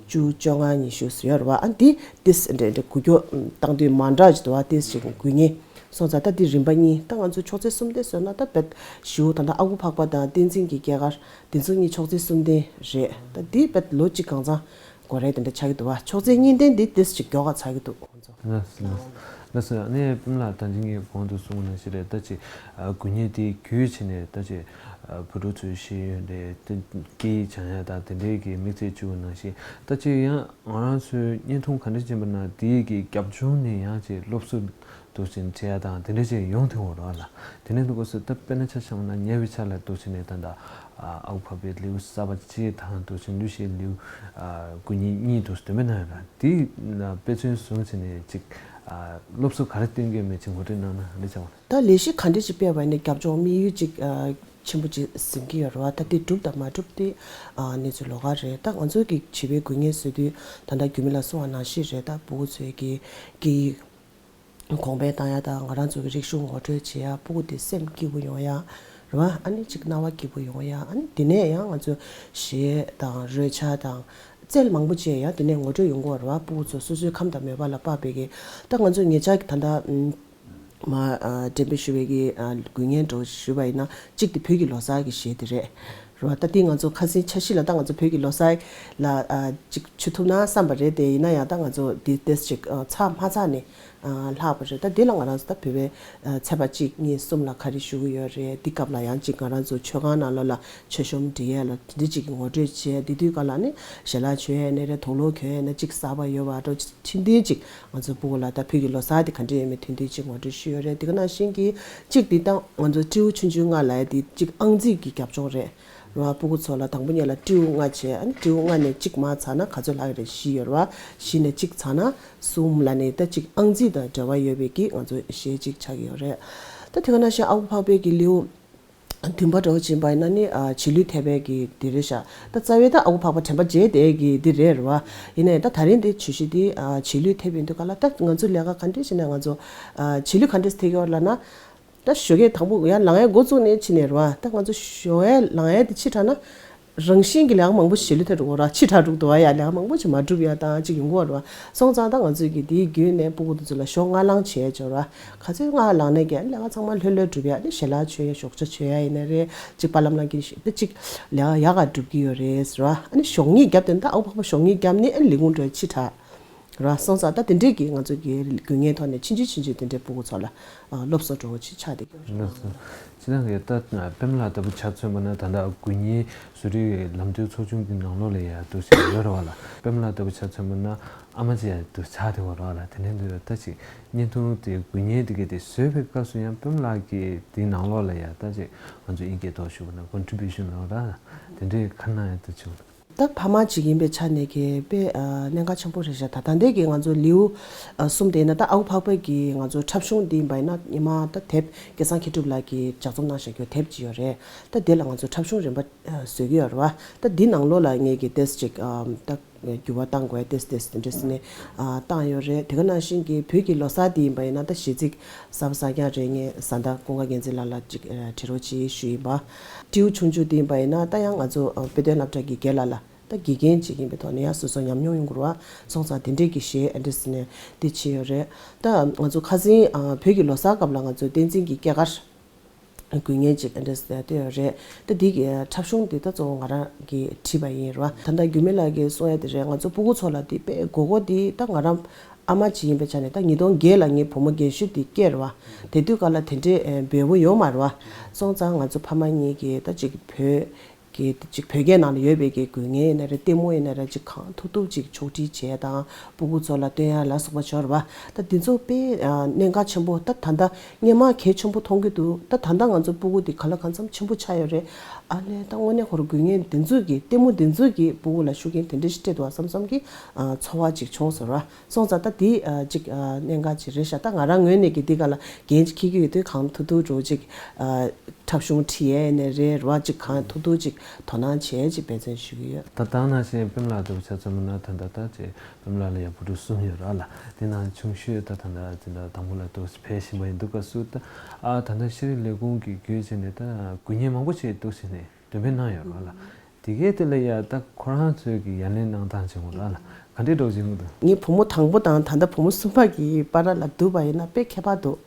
བཅུ། བཅོ་ལྔ། ཉི་ཤུ་ཟེར་ཡོད་རེད་བ། ཨ་འདི་ཏིས་འདྲ་འདྲ་འགུལ་སྐྱོད་བཏང་དུས་མ་འདྲ་ཅིག་འདུག་བ། ཏིས་ཅིག་འགུལ་ཉེ། སོང་ཙང་ད་འདི་རིམ་པ་གཉིས། ད་ང་ཚོ་ཕྱོགས་ཚད་གསུམ་ལྡན་བཟོས་ན་ད་རྦད་ཞུ། ད་ལྟ་ཨ་ཁུ་འཕགས་པ་དང་བསྟན་འཛིན་གྱི་སྐྱེས་སྐར་འདི་ཚོ་གཉིས་ཕྱོགས་ཚད་གསུམ་ལྡན་རེད། ད་འདི་རྦད་ལོ་གཅིག་གང་ཚང་འགོར་རེད་དེ་འདྲ་ཆགས་ཀྱི་འདུག་བ། ཕྱོགས་ཚད་གཉིས་ལྡན་འདི་ཏིས་ཅིག་མགྱོགས་ག་ཚར་གྱི་འདུག་ཁོང་ཚོ། ལགས་སོ། ལགས་སོ། ལགས་སོ། ཨ་ནི་པུམ་ལགས། ད་ཅི་ངས་གོང་དུ་གསུངས་པ་ནང་བཞིན་རེད། ད་ཅི་ཨ་དགོས་ངེས་དེ་བརྒྱུད་བྱས་ནས་ད་ཅི་ཨ་བུ་ཕྲུག་ཚོའི་ཤེས་ཡོན་རེད། དེ་སྐད་ཡིག་སྦྱང་ཡ་དང་དེ་འདྲའི་གི་དམིགས་ཚད་བཅུག་པ་ནང་བཞིན། ད་ཅི་ཡང་ང་རང་ཚོའི་བརྙན་ཐུང་ག་འདྲ་ཅིག་ཡིན་པ་ན་དེའི་གི་རྒྱབ་ལྗོངས་ནས་ཡང་ཅིག་སློབ་གསོ་འདུག་ཅིང་བྱེད་ཡ་དང་དེ་འདྲ་ཅིག་ཡོང་ཐུབ་ཡོད་རེད་བ་ལ། དེ་ནས་འདུག་གོ་སོ། ད་དཔེར་ན་ཆ་བཞག་པ་ན་ཉེ་བའི་ཆར་ལ་འདུག་ཅིང་ནས་ད་ལྟ་ཨ་ཨ་ཁུ་འཕགས་པའི་ལེའུ་གསར་པ་གཅིག་དང་འདུག་ཅིང་ཀླུ་ཤའི་ལེའུ་ཨ་དགུ་ཉིས་གཉིས་འདུག་འདོན་པའི་ནང་ཡོད་ར། དེ་ན་དཔེ་མཚོན་བཟུང་བྱས་ནས་ཅིག་ཨ་སློབ་གསོ་ག་རེ་སྟོན་གྱི་ཡོད་མེད་ཅིག་ངོ་སྤྲོད་གནང་ན་འདི་བྱ་བ། ད་ལས་གཞི་ག་འདྲ་ཅིག་སྤེལ་བ་ཡིན་ན་རྒྱབ་ལྗོངས་དམིགས་ཡུལ་ཅིག་ཨ་ཆེན་པོ་ཅིག་འཛིན་གྱི་ཡོད་རེད་བ། ད་དེ་འགྲུབ་དང་མ་འགྲུབ་དེ་ཨ་གནས་ཚུལ་ལོགས་ཀ་རེད། ད་ང་ཚོའི་གི་བྱིས་པའི་དགོས་ངེས་ཟེར་དུས་ད་ལྟ་རྒྱུད་སྨད་ལ་གསུངས་པ་ནང་བཞིན་རེད། ད་ཕྲུ་གུ་ཚོའི་གི་གི་གོང་འཕེལ་བཏང་ཡ་དང་། ང་རང་ཚོ་གི་རིག་གཞུང་ངོ་སྤྲོད་བྱེད་ཡ། ཕྲུ་གུ་དེ་སེམས་སྐྱིད་པོ་ཡོང་ཡ་རེད་བ། ཨ་ནི་ཅིག་སྣང་བ་སྐྱིད་པོ་ཡོང་ཡ། ཨ་ནི་དེ་ནས་ཡང་ང་ཚོ་གཞས་དང་རོལ་ཆ་དང་རྩལ་མང་པོ་བྱས་ཡ་དེ་ནས་ངོ་སྤྲོད་ཡོང་གི་ཡོད་རེད་བ། ཕྲུ་གུ་ཚོ་སོ་སོའི་ཁམས་དང་མོས་པ་ལ་དཔག་པའི་གི། ད་ང་ཚོ་ཉེ་ཆར་གྱི་ད་ལྟ་ཨམ་མ་ཨ་འགྲེམས་སྤེལ་ཞུ་བའི་གི་ཨ་དགོས་ངེས་འདྲ་བོ་ཞུས་པ་ཡིན་ན་གཅིག་དེ་བོད་ཀྱི་ལོ་གསར་གྱི་གཞས་དེ་རེད། རེད་བ། ད་དེ་ང་ཚོ་ཁ་སང་འཆར་གཞི་ལ་ད་ང་ཚོ་བོད་ཀྱི་ལོ་གསར་ལ་ཨ་ཅིག་ཞུགས་ཐུབ་ན་བསམ་པ་རེད། དེ་ཡིན་ན་ཡང་ད་ང་ཚོ་དེ་ཏོག་ཙམ་ཅིག་ཨ་ཚར་མ་ཚར་ནས་ཨ་ལྷག་པ་རེད། ད་དེ་ལ་ང་རང་ཚོ་ད་བོད་པའི་ཨ་ཚེས་པ་གཅིག་གཉིས་གསུམ་ལ་ག་རེ་ཞུ་གི་ཡོད་རེད། དེ་སྐབས་ལ་ཡང་ཅིག་ང་རང་ཚོ་མཆོད་ཁང་ནང་ལོགས་ལ་མཆོད་གཤོམ་སྒྲིག་ཡས་ལ་དེ་འདྲ་ཅིག་གི་ངོ་སྤྲོད་བྱས། དེ་དུས་སྐབས་ལ་ནི་ཞལ་ལག་མཆོད་ཡས་ནས་རེད། དུག་ལོག་གྱོན་ཡས་ནས་ཅིག་གསར་པ་ཡོད་པ་འདྲ་ཅིག་ཁྲིམས་མཐུན་ཅིག་ང་ཚོའི་ཕྲུ་གུ་ལ་ད་བོད་ཀྱི་ལོ་གསར་དེ་ག་འདྲ་ཡོད་མེད་དོན་ཚན་གཅིག་ངོ་སྤྲོད་ཞུས་ཡོད་རེད། དེ་ག་ནང་བཞིན་གྱི་གཅིག་དེ་ད་ང་ཚོ་སྤྲེའུ་ཆུང་ཆུང་ལྔ་ལབ་ཡ་དེ་གཅིག་ཨང་རྩིས་ཀྱི་རྒྱབ་ལྗོངས་རེད། རེད་བ། ཕྲུ་གུ་ཚོ་ལ་དང་པོ་ཉིད་ལ་སྤྲེའུ་ལྔ་བྱས། ཨ་ནི་སྤྲེའུ་ལྔ་ནས་གཅིག་མར་ཚར་ན་ག་ཚོད་ལྷག་རེད། བཞི་ཡོད་རེད་བ། བཞི་ནས་གཅིག་ཚར་ན་གསུམ་ལབ་ནས་ད་གཅིག་ཨང་རྩིས་དང་འབྲེལ་བ་ཡོད་པའི་གི་ང་ཚོ་གཞས་གཅིག་ཆགས་ཀྱི་ཡོད་རེད། ད་དེ་ག་ནང་བཞིན་ཨ་ཁུ་འཕགས་པའི་གི་ལེའུ་བདུན་པ་འདྲ་བོ་ཕྱིན་པ་ཡིན་ན་ནི་ཨ་བྱིས་ལུས་ཐེབས་པའི་གི་འདི་རེད་ཤག་ད་རྩ་བའི་ད་ཨ་ཁུ་འཕགས་པ་དྲན་པ་བརྗེད་བསྡད་གི་འདི་རེད། རེད་བ། ཡིན་ནའི་ད་ད་རིང་འདི་བརྗོད་གཞི་འདི་ཨ་བྱིས་ལུས་ཐེབས་ཡོང་དུས་སྐབས་ལ་ད་ང་ཚོ་ལས་ཀ་ག་འདྲས་བྱས་ནས་ང་ཚོ་ཨ་བྱིས་ལུས་ག་འདྲས་ཐེབས་ཀྱི་ཡོད་ལབ་ན། ད་ཞོགས་ཀས་དང་པོ་ཡར་ལངས་ཡས་འགོ་བཙུགས་ནས་ཕྱིན་ནས་རེད་བ། ད་ང་ཚོ་ཞོགས་ཡར་ལངས་ཡས་དེ་ཕྱི་དྲགས་ན། རང་བཞིན་གྱི་ལས་ཀ་མང་པོ་བྱེད་ལུགས་དེ་རུ་འོ་ར་ཕྱི་དྲགས་འགྲུབ་འདུག་བ། ཡ་ལས་ཀ་མང་པོ་ཅིག་མ་འགྲུབ་ཡ་དང་ཅིག་ཡོང་གི་ཡོད་རེད་བ། སོང་ཙང་ད་ང་ཚོས་ཀྱི་དེའི་བརྒྱུད་ནས་ཕྲུ་གུ་དེ་ཚོ་ལ་ཞོགས་སྔ་ལངས་བྱས་ཅོག་ར། ག་ཚོད་སྔ་ལངས་ནས་ཀྱང་ལས་ཀ་ཚང་མ་ལྷོད་ལྷོད་འགྲུབ་ཡ། ནི་ཞལ་ལག་མཆོད་ཡ། ཞོགས་ཇ་མཆོད་ཡ་ཡིན་ན་རེད། ཅིག་པ་ལམ་ལམ་གྱི་ཞིག་ད་ཅིག་ལས་ཀ་ཡག་ག་འགྲུབ་ཀྱི་ཡོད་རེད་ཟེར་བ། ཨ་ནི་ཞོགས་ཉིས་བརྒྱབ་དེ་ད་ཨ་ཁུ་འཕགས་པ་ཞོགས་ཉིས་བརྒྱབ་ནི་ཨ་ནི་ལས་ཁུངས་འགྲོ་ཡ་ཕྱི་དྲགས། ར། སོང་ཙང་ད་དེ་འདྲས་ཀྱི་ང་ཚོ་གི་དགོས་ངེས་ཐོག་ནས་ཕྱིན་ཆད་ཕྱིན་ཆད་དེ་འདྲས་ཕྲུ་གུ་ཚོ་ལ་ཨ་སློབ་གསོ་འདྲ་བོ་ཅིག་ཆགས་བསྡད་ཀྱི་ཡོད་རེད། ལགས་སོ། སྤྱིར་བཏང་གི་ད་པུམ་ལགས་ལྟ་བུ་ཆ་མཚོན་པ་ན་ད་ལྟ་དགོས་ངེས་བཟོ་རིག་ལམ་སྟོན་ཚོགས་ཆུང་གི་ནང་ལོགས་ལ་ཡ་འདུག་ཟེར་ཡོད་རེད་བ་ལ། པུམ་ལགས་ལྟ་བུ་ཆ་མཚོན་པ་ན་ཨ་མ་ཅིག་ཡ་འདུག་ཆགས་བསྡད་ཡོད་རེད་བ་ལ། དེ་ནས་འདུག་ད་ཅིག་བརྙན་ཐུང་དེ་དགོས་ངེས་དེ་གི་དེ་བཟོས་པའི་སྐབས་སུ་ཡང་པུམ་ལགས་ཀྱི་དེའི་ནང་ལོགས་ལ་ཡ་ད་ཅིག་ང་ཚོ་དབྱིན་སྐད་ཐོག་ཞུ་བ་ན་ཀོན་ཊི་བྷིའུ་ཤན་ལབ་ར། དེ་འདྲས་ག་རེ་གནང་ཡ་འདུག་བྱུང་། ད་ཕ་མ་གཅིག་ཡིན་པའི་ཆ་ནས་ཀྱི་དཔེ་ཨ་གནད་འགག་ཆེན་པོ་རེད་ཤག་ད་ད་ལྟའི་གི་ང་ཚོ་ལེའུ་ཨ་གསུམ་དེ་ཡིན་ན་ད་ཨ་ཁུ་འཕགས་པའི་གི་ང་ཚོ་འཁྲབ་གཞུང་འདི་ཡིན་པ་ཡིན་ན་སྔོན་མ་ད་དེབ་སྐལ་བཟང་མཁས་གྲུབ་ལགས་ཀྱིས་ལྗགས་རྩོམ་གནང་བཞག་རྒྱུ་དེབ་ཅིག་ཡོད་རེད། ད་དེ་ལ་ང་ཚོ་འཁྲབ་གཞུང་རིམ་པ་ཨ་བཟོས་ཀྱི་ཡོད་རེད་བ། ད་འདི་ནང་ལོགས་ལ་ངས་ཀྱི་ཏོག་ཙམ་ཅིག་ཨ་ད་འགྱུར་བ་གཏང་དགོས་ཏེས་ཏེས་དེ་འདྲ་ཟེར་ནས་ཨ་བཏང་ཡོད་རེད། དེ་ག་ནང་བཞིན་གྱི་བོད་ཀྱི་ལོ་གསར་དེ་ཡིན་པ་ཡིན་ན་ད་གཞས་ཚིག་གསར་པ་གསར་རྐྱང་རེ་ངས་བཟའ་ཟླ་ཀུན་དགའ་རྒྱལ་མཚན་ལགས་ལ་ཅིག་ཨ་བྲིས་རོགས་བྱེད་ཞུས་ཡིན་པ། སྤྲེའུ་ཆུང་ཆུང་དེ་ཡིན་པ་ཡིན་ན་ད་ཡང་ང་ཚོ་ཨ་དཔེ་སྟོན་སློབ་གྲྭ་གི་རྒན་ལགས་ལ་ད་དགེ་རྒན་ཅིག་ཡིན་པའི་ཐོག་ནས་ཡང་སོ་སོ་ཉམས་མྱོང་ཡོང་དགོས་རེད་བ། སོང་ཙང་དེ་འདྲས་ཀྱི་གཞས་ཨ་འདྲ་ཟེར་ནས་དེ་བྱས་ཡོད་རེད། ད་ང་ཚོ་ཁ་སང་ཨ་བོད་ཀྱི་ལོ་གསར་སྐབས་ལ་ང་ཚོ་བསྟན་འཛིན་གྱི་སྐྱེས་སྐར་དགོས་ངེས་ཅིག་ཨ་འདྲ་ཟེར་བསྡད་ཡོད་རེད། ད་འདི་གི་འཁྲབ་གཞུང་འདི་ད་གཙོ་བོ་ང་རང་གིས་བྲིས་པ་ཡིན་རེད་བ། ད་ལྟ་འགྱུར་མེད་ལགས་ཀྱིས་གསུང་ཡ་དེ་རེད། ང་ཚོ་ཕྲུ་གུ་ཚོ་ལ་འདི་དཔེ་དགོས་མཁོ་འདི་ད་ང་རང་ཨ་མ་ཅིག་ཡིན་པའི་ཆ་ནས་ད་ཉིས་སྟོང་བརྒྱད་ལ་ངའི་བུ་མོ་རྒན་ཤོས་འདི་སྐྱེས་རེད་བ། དེ་དུས་སྐབས་ལ་དེ་འདྲའི་ཨེ་འབེལ་པོ་ཡོད་མ་རེད་བ། སོང་ཙང་ང་ཚོ་ཕ་མ་གཉིས་ཀྱིས་ད་ཅིག་བོད་ཀྱི་ཅིག་བོད་སྐད་ནང་ལ་ཡོད་པའི་གི་དགོས་ངེས་ཡིན་ན་རེད། ལྟད་མོ་ཡིན་ན་རེད། ཅིག་གང་ཐུབ་ཐུབ་ཅིག་ཕྱོགས་སྒྲིག་བྱས་དང་ཕྲུ་གུ་ཚོ་ལ་སྟོན་ཡ་ལ་སོགས་པ་ཡོད་རེད་བ། ད་འདི་ཚོ་དཔེ་ཨ་གནད་འགག་ཆེན་པོ། ད་ད་ལྟ་སྔོན་མ་གལ་ཆེན་པོ་མཐོང་གི་འདུག་ད་ད་ལྟ་ང་ཚོ་ཕྲུ་གུ་འདི་ག་ལ་གང་འཚམ་ཆེན་པོ་ཆགས་ཡོད་རེད། ཨ་ལས་ད་དངོས་གནས་ཁོ་རང་དགོས་ངེས་འདི་ཚོ་གི་ལྟད་མོ་འདི་ཚོ་གི་ཕྲུ་གུ་ལ་ཤུགས་རྐྱེན་དེ་འདྲ་ཞིག་སྤྲད་འདུག་བསམ་བསམ་གི་ཨ་ཚོར་བ་ཅིག་བྱུང་སོང་ར། སོང་ཙང་ད་འདི་ཨ་ཅིག་ཨ་གནད་འགག་ཅིག་རེད་ཤག་ད་ང་རང་ངོས་ནས་ཀྱི་འདི་ག་ལ་འགན་ཅིག་འཁྱེར་གྱི་ཡོད་དུས་གང་ཐུབ་ཐུབ་འགྲོ་ཅིག་ཨ་འཁྲབ་གཞུང་ཁྲིད་ཡས་ནས་རེད་ར། ཅིག་གང་ཐུབ་ཐུབ་ཅིག་དོ་སྣང་བྱས་ཅིག་འབད་བརྩོན་ཞུ་གི་ཡོད། ད་ད་ནང་བཞིན་པུམ་ལགས་ལྟ་བུ་ཆ་མཚོན་པ་ན་ད་ད་ད་ཅིག་པུམ་ལགས་ལ་ཡང་བུ་ཕྲུག་གསུམ་ཡོད་ར་ལ། དེ་ནང་ཆུང་ཤོས་ད་ད་ད་དེ་འདྲ་དང་པོ་ལ་འདུག་ཕེབས་བཞིན་པ་ཡིན་འདུག་ག་སུ་ད་ཨ་ད་ད་ཤེས་རིག་ལས་ཁུངས་ཀྱི་བརྒྱུད་བྱས་ནས་ད་དགོས་ངེས་མང་པོ་ཞིག་འདུག་ཟེར་ནས་འདོན་སྤེལ་གནང་ཡོད་ར་ལ། དེ་གའི་དེ་ལ་ཡ་ད་ཁོ་རང་ཚོས་ཀྱི་ཡ་ལན་གནང་སྟངས་བྱེད་དགོས་ར་ལ། ག་འདྲའི་འདྲ་བོ་བྱེད་དགོས་འདུག་ངའི་བུ་མོ་དང་པོ་དང་ད་ལྟ་བུ་མོ་གསུམ་པ་གི་བར་ལ་བསྡུར་བ་ཡིན་ན་དཔེ་ཁྱད་པར་འདུག་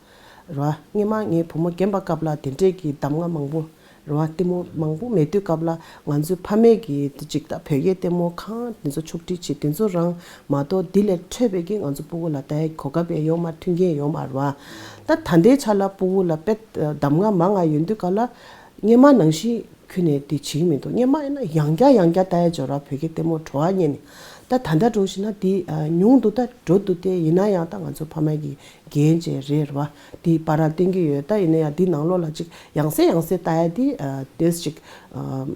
ར། སྔོན་མ་ངའི་བུ་མོ་རྒན་པ་སྐབས་ལ་དེ་འདྲས་ཀྱི་གདམས་ངག་མང་པོ་ རེད་བ། ལྟད་མོ་མང་པོ་མེད་དུས་སྐབས་ལ་ང་ཚོའི་ཕ་མས་ཀྱིས་དེ་ཅིག་ད་བོད་སྐད་ལྟད་མོ་གང་དེ་ཚོ་ཕྱོགས་སྒྲིག་བྱེད་དེ་ཚོ་རང་མ་གཏོགས་འདི་ལས་འཕྲོས་པའི་གི་ང་ཚོ་སྤུ་གུ་ལ་ལྟ་ཡའི་གོ་སྐབས་ཡང་ཡོད་མ་རེད། མཐུན་རྐྱེན་ཡོད་མ་རེད་བ། ད་ད་ལྟའི་ཆ་ལ་སྤུ་གུ་ལ་དཔེ་གདམས་ངག་མང་ང་ཡོད་དུས་སྐབས་ལ་སྔོན་མ་ནང་བཞིན་ཁྱོན་ནས་དེ་བྱེད་ཀྱི་མི་འདུག་སྔོན་མ་ཡིན་ན་ཡང་བསྐྱར་ཡང་བསྐྱར་ལྟ་ཡ་འབྱོར་བ། བོད་སྐད་ལྟད་མོ་བྲོ་བ་རྙེད་ནས། ད་ད་ལྟ་འགྲོ་བཞིན་ན་དེ་ཉུང་དུ་ད་འགྲོ་འདུག་སྟེ། ཡིན་ན་ཡང་ད་ང་ཚོ་ཕ་མ་གི་འགན་ཅིག་རེད་བ། དེ་བར་བསྟན་གྱི་ཡོད། ད་ཡིན་ན་ཡང་དེ་ནང་ལོགས་ལ་ཅིག་ཡང་སེ་ཡང་སེ་ལྟ་ཡ་དེ་ཏོག་ཙམ་ཅིག་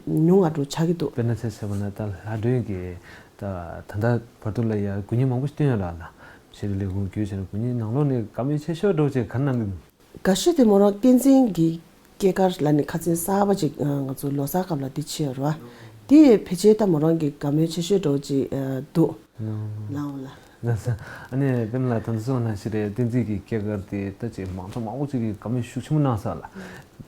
ཉུང་བ་འདྲ་ཆགས་ཀྱི་འདུག་དཔེར་ན་ཆ་བཞག་པ་ན་ད་ལྷ་སྒྲོན་གྱིས་ད་ད་ལྟ་བར་དུ་ལ་ཡ་དགུན་ཉིན་མང་པོ་ཞིག་བསྟན་ཡོད་ལ། ལ་ཕྱི་དྲིལ་ལས་ཁུངས་བརྒྱུད་བྱས་ན་དགུན་ཉིན་ནང་ལོགས་ནས་བཀའ་མོལ་ཆེ་ཤོས་འདྲ་ཅིག་ག་གནང་གི་འདུག་དགའ་ཤོས་དེ་མོ་རང་བསྟན་འཛིན་གྱི་སྐྱེས་སྐར་ལ་ནི་ཁ་སང་གསར་པ་ཅིག་ང་ཚོ་ལོ་གསར་སྐབས་ལ་དེ་བྱས་ཡོད་རེད་བ། དེ་ཕལ་ཆེར་ད་མོ་རང་གི་བཀའ་མོལ་ཆེ་ཤོས་འདྲ་ཅིག་འདུག་ལའོ་ལ། ལགས་སོ། ཨ་ནི་པདྨ་ལགས། ད་ལྟ་གསུངས་ནང་བཞིན་རེད། བསྟན་འཛིན་གྱི་སྐྱེས་སྐར་དེ་ད་ཅིག་མང་ཚོགས་མང་པོ་ཅིག་གིས་བཀའ་མོལ་ཤུགས་ཆེན་པོ་གནང་ས་ལ།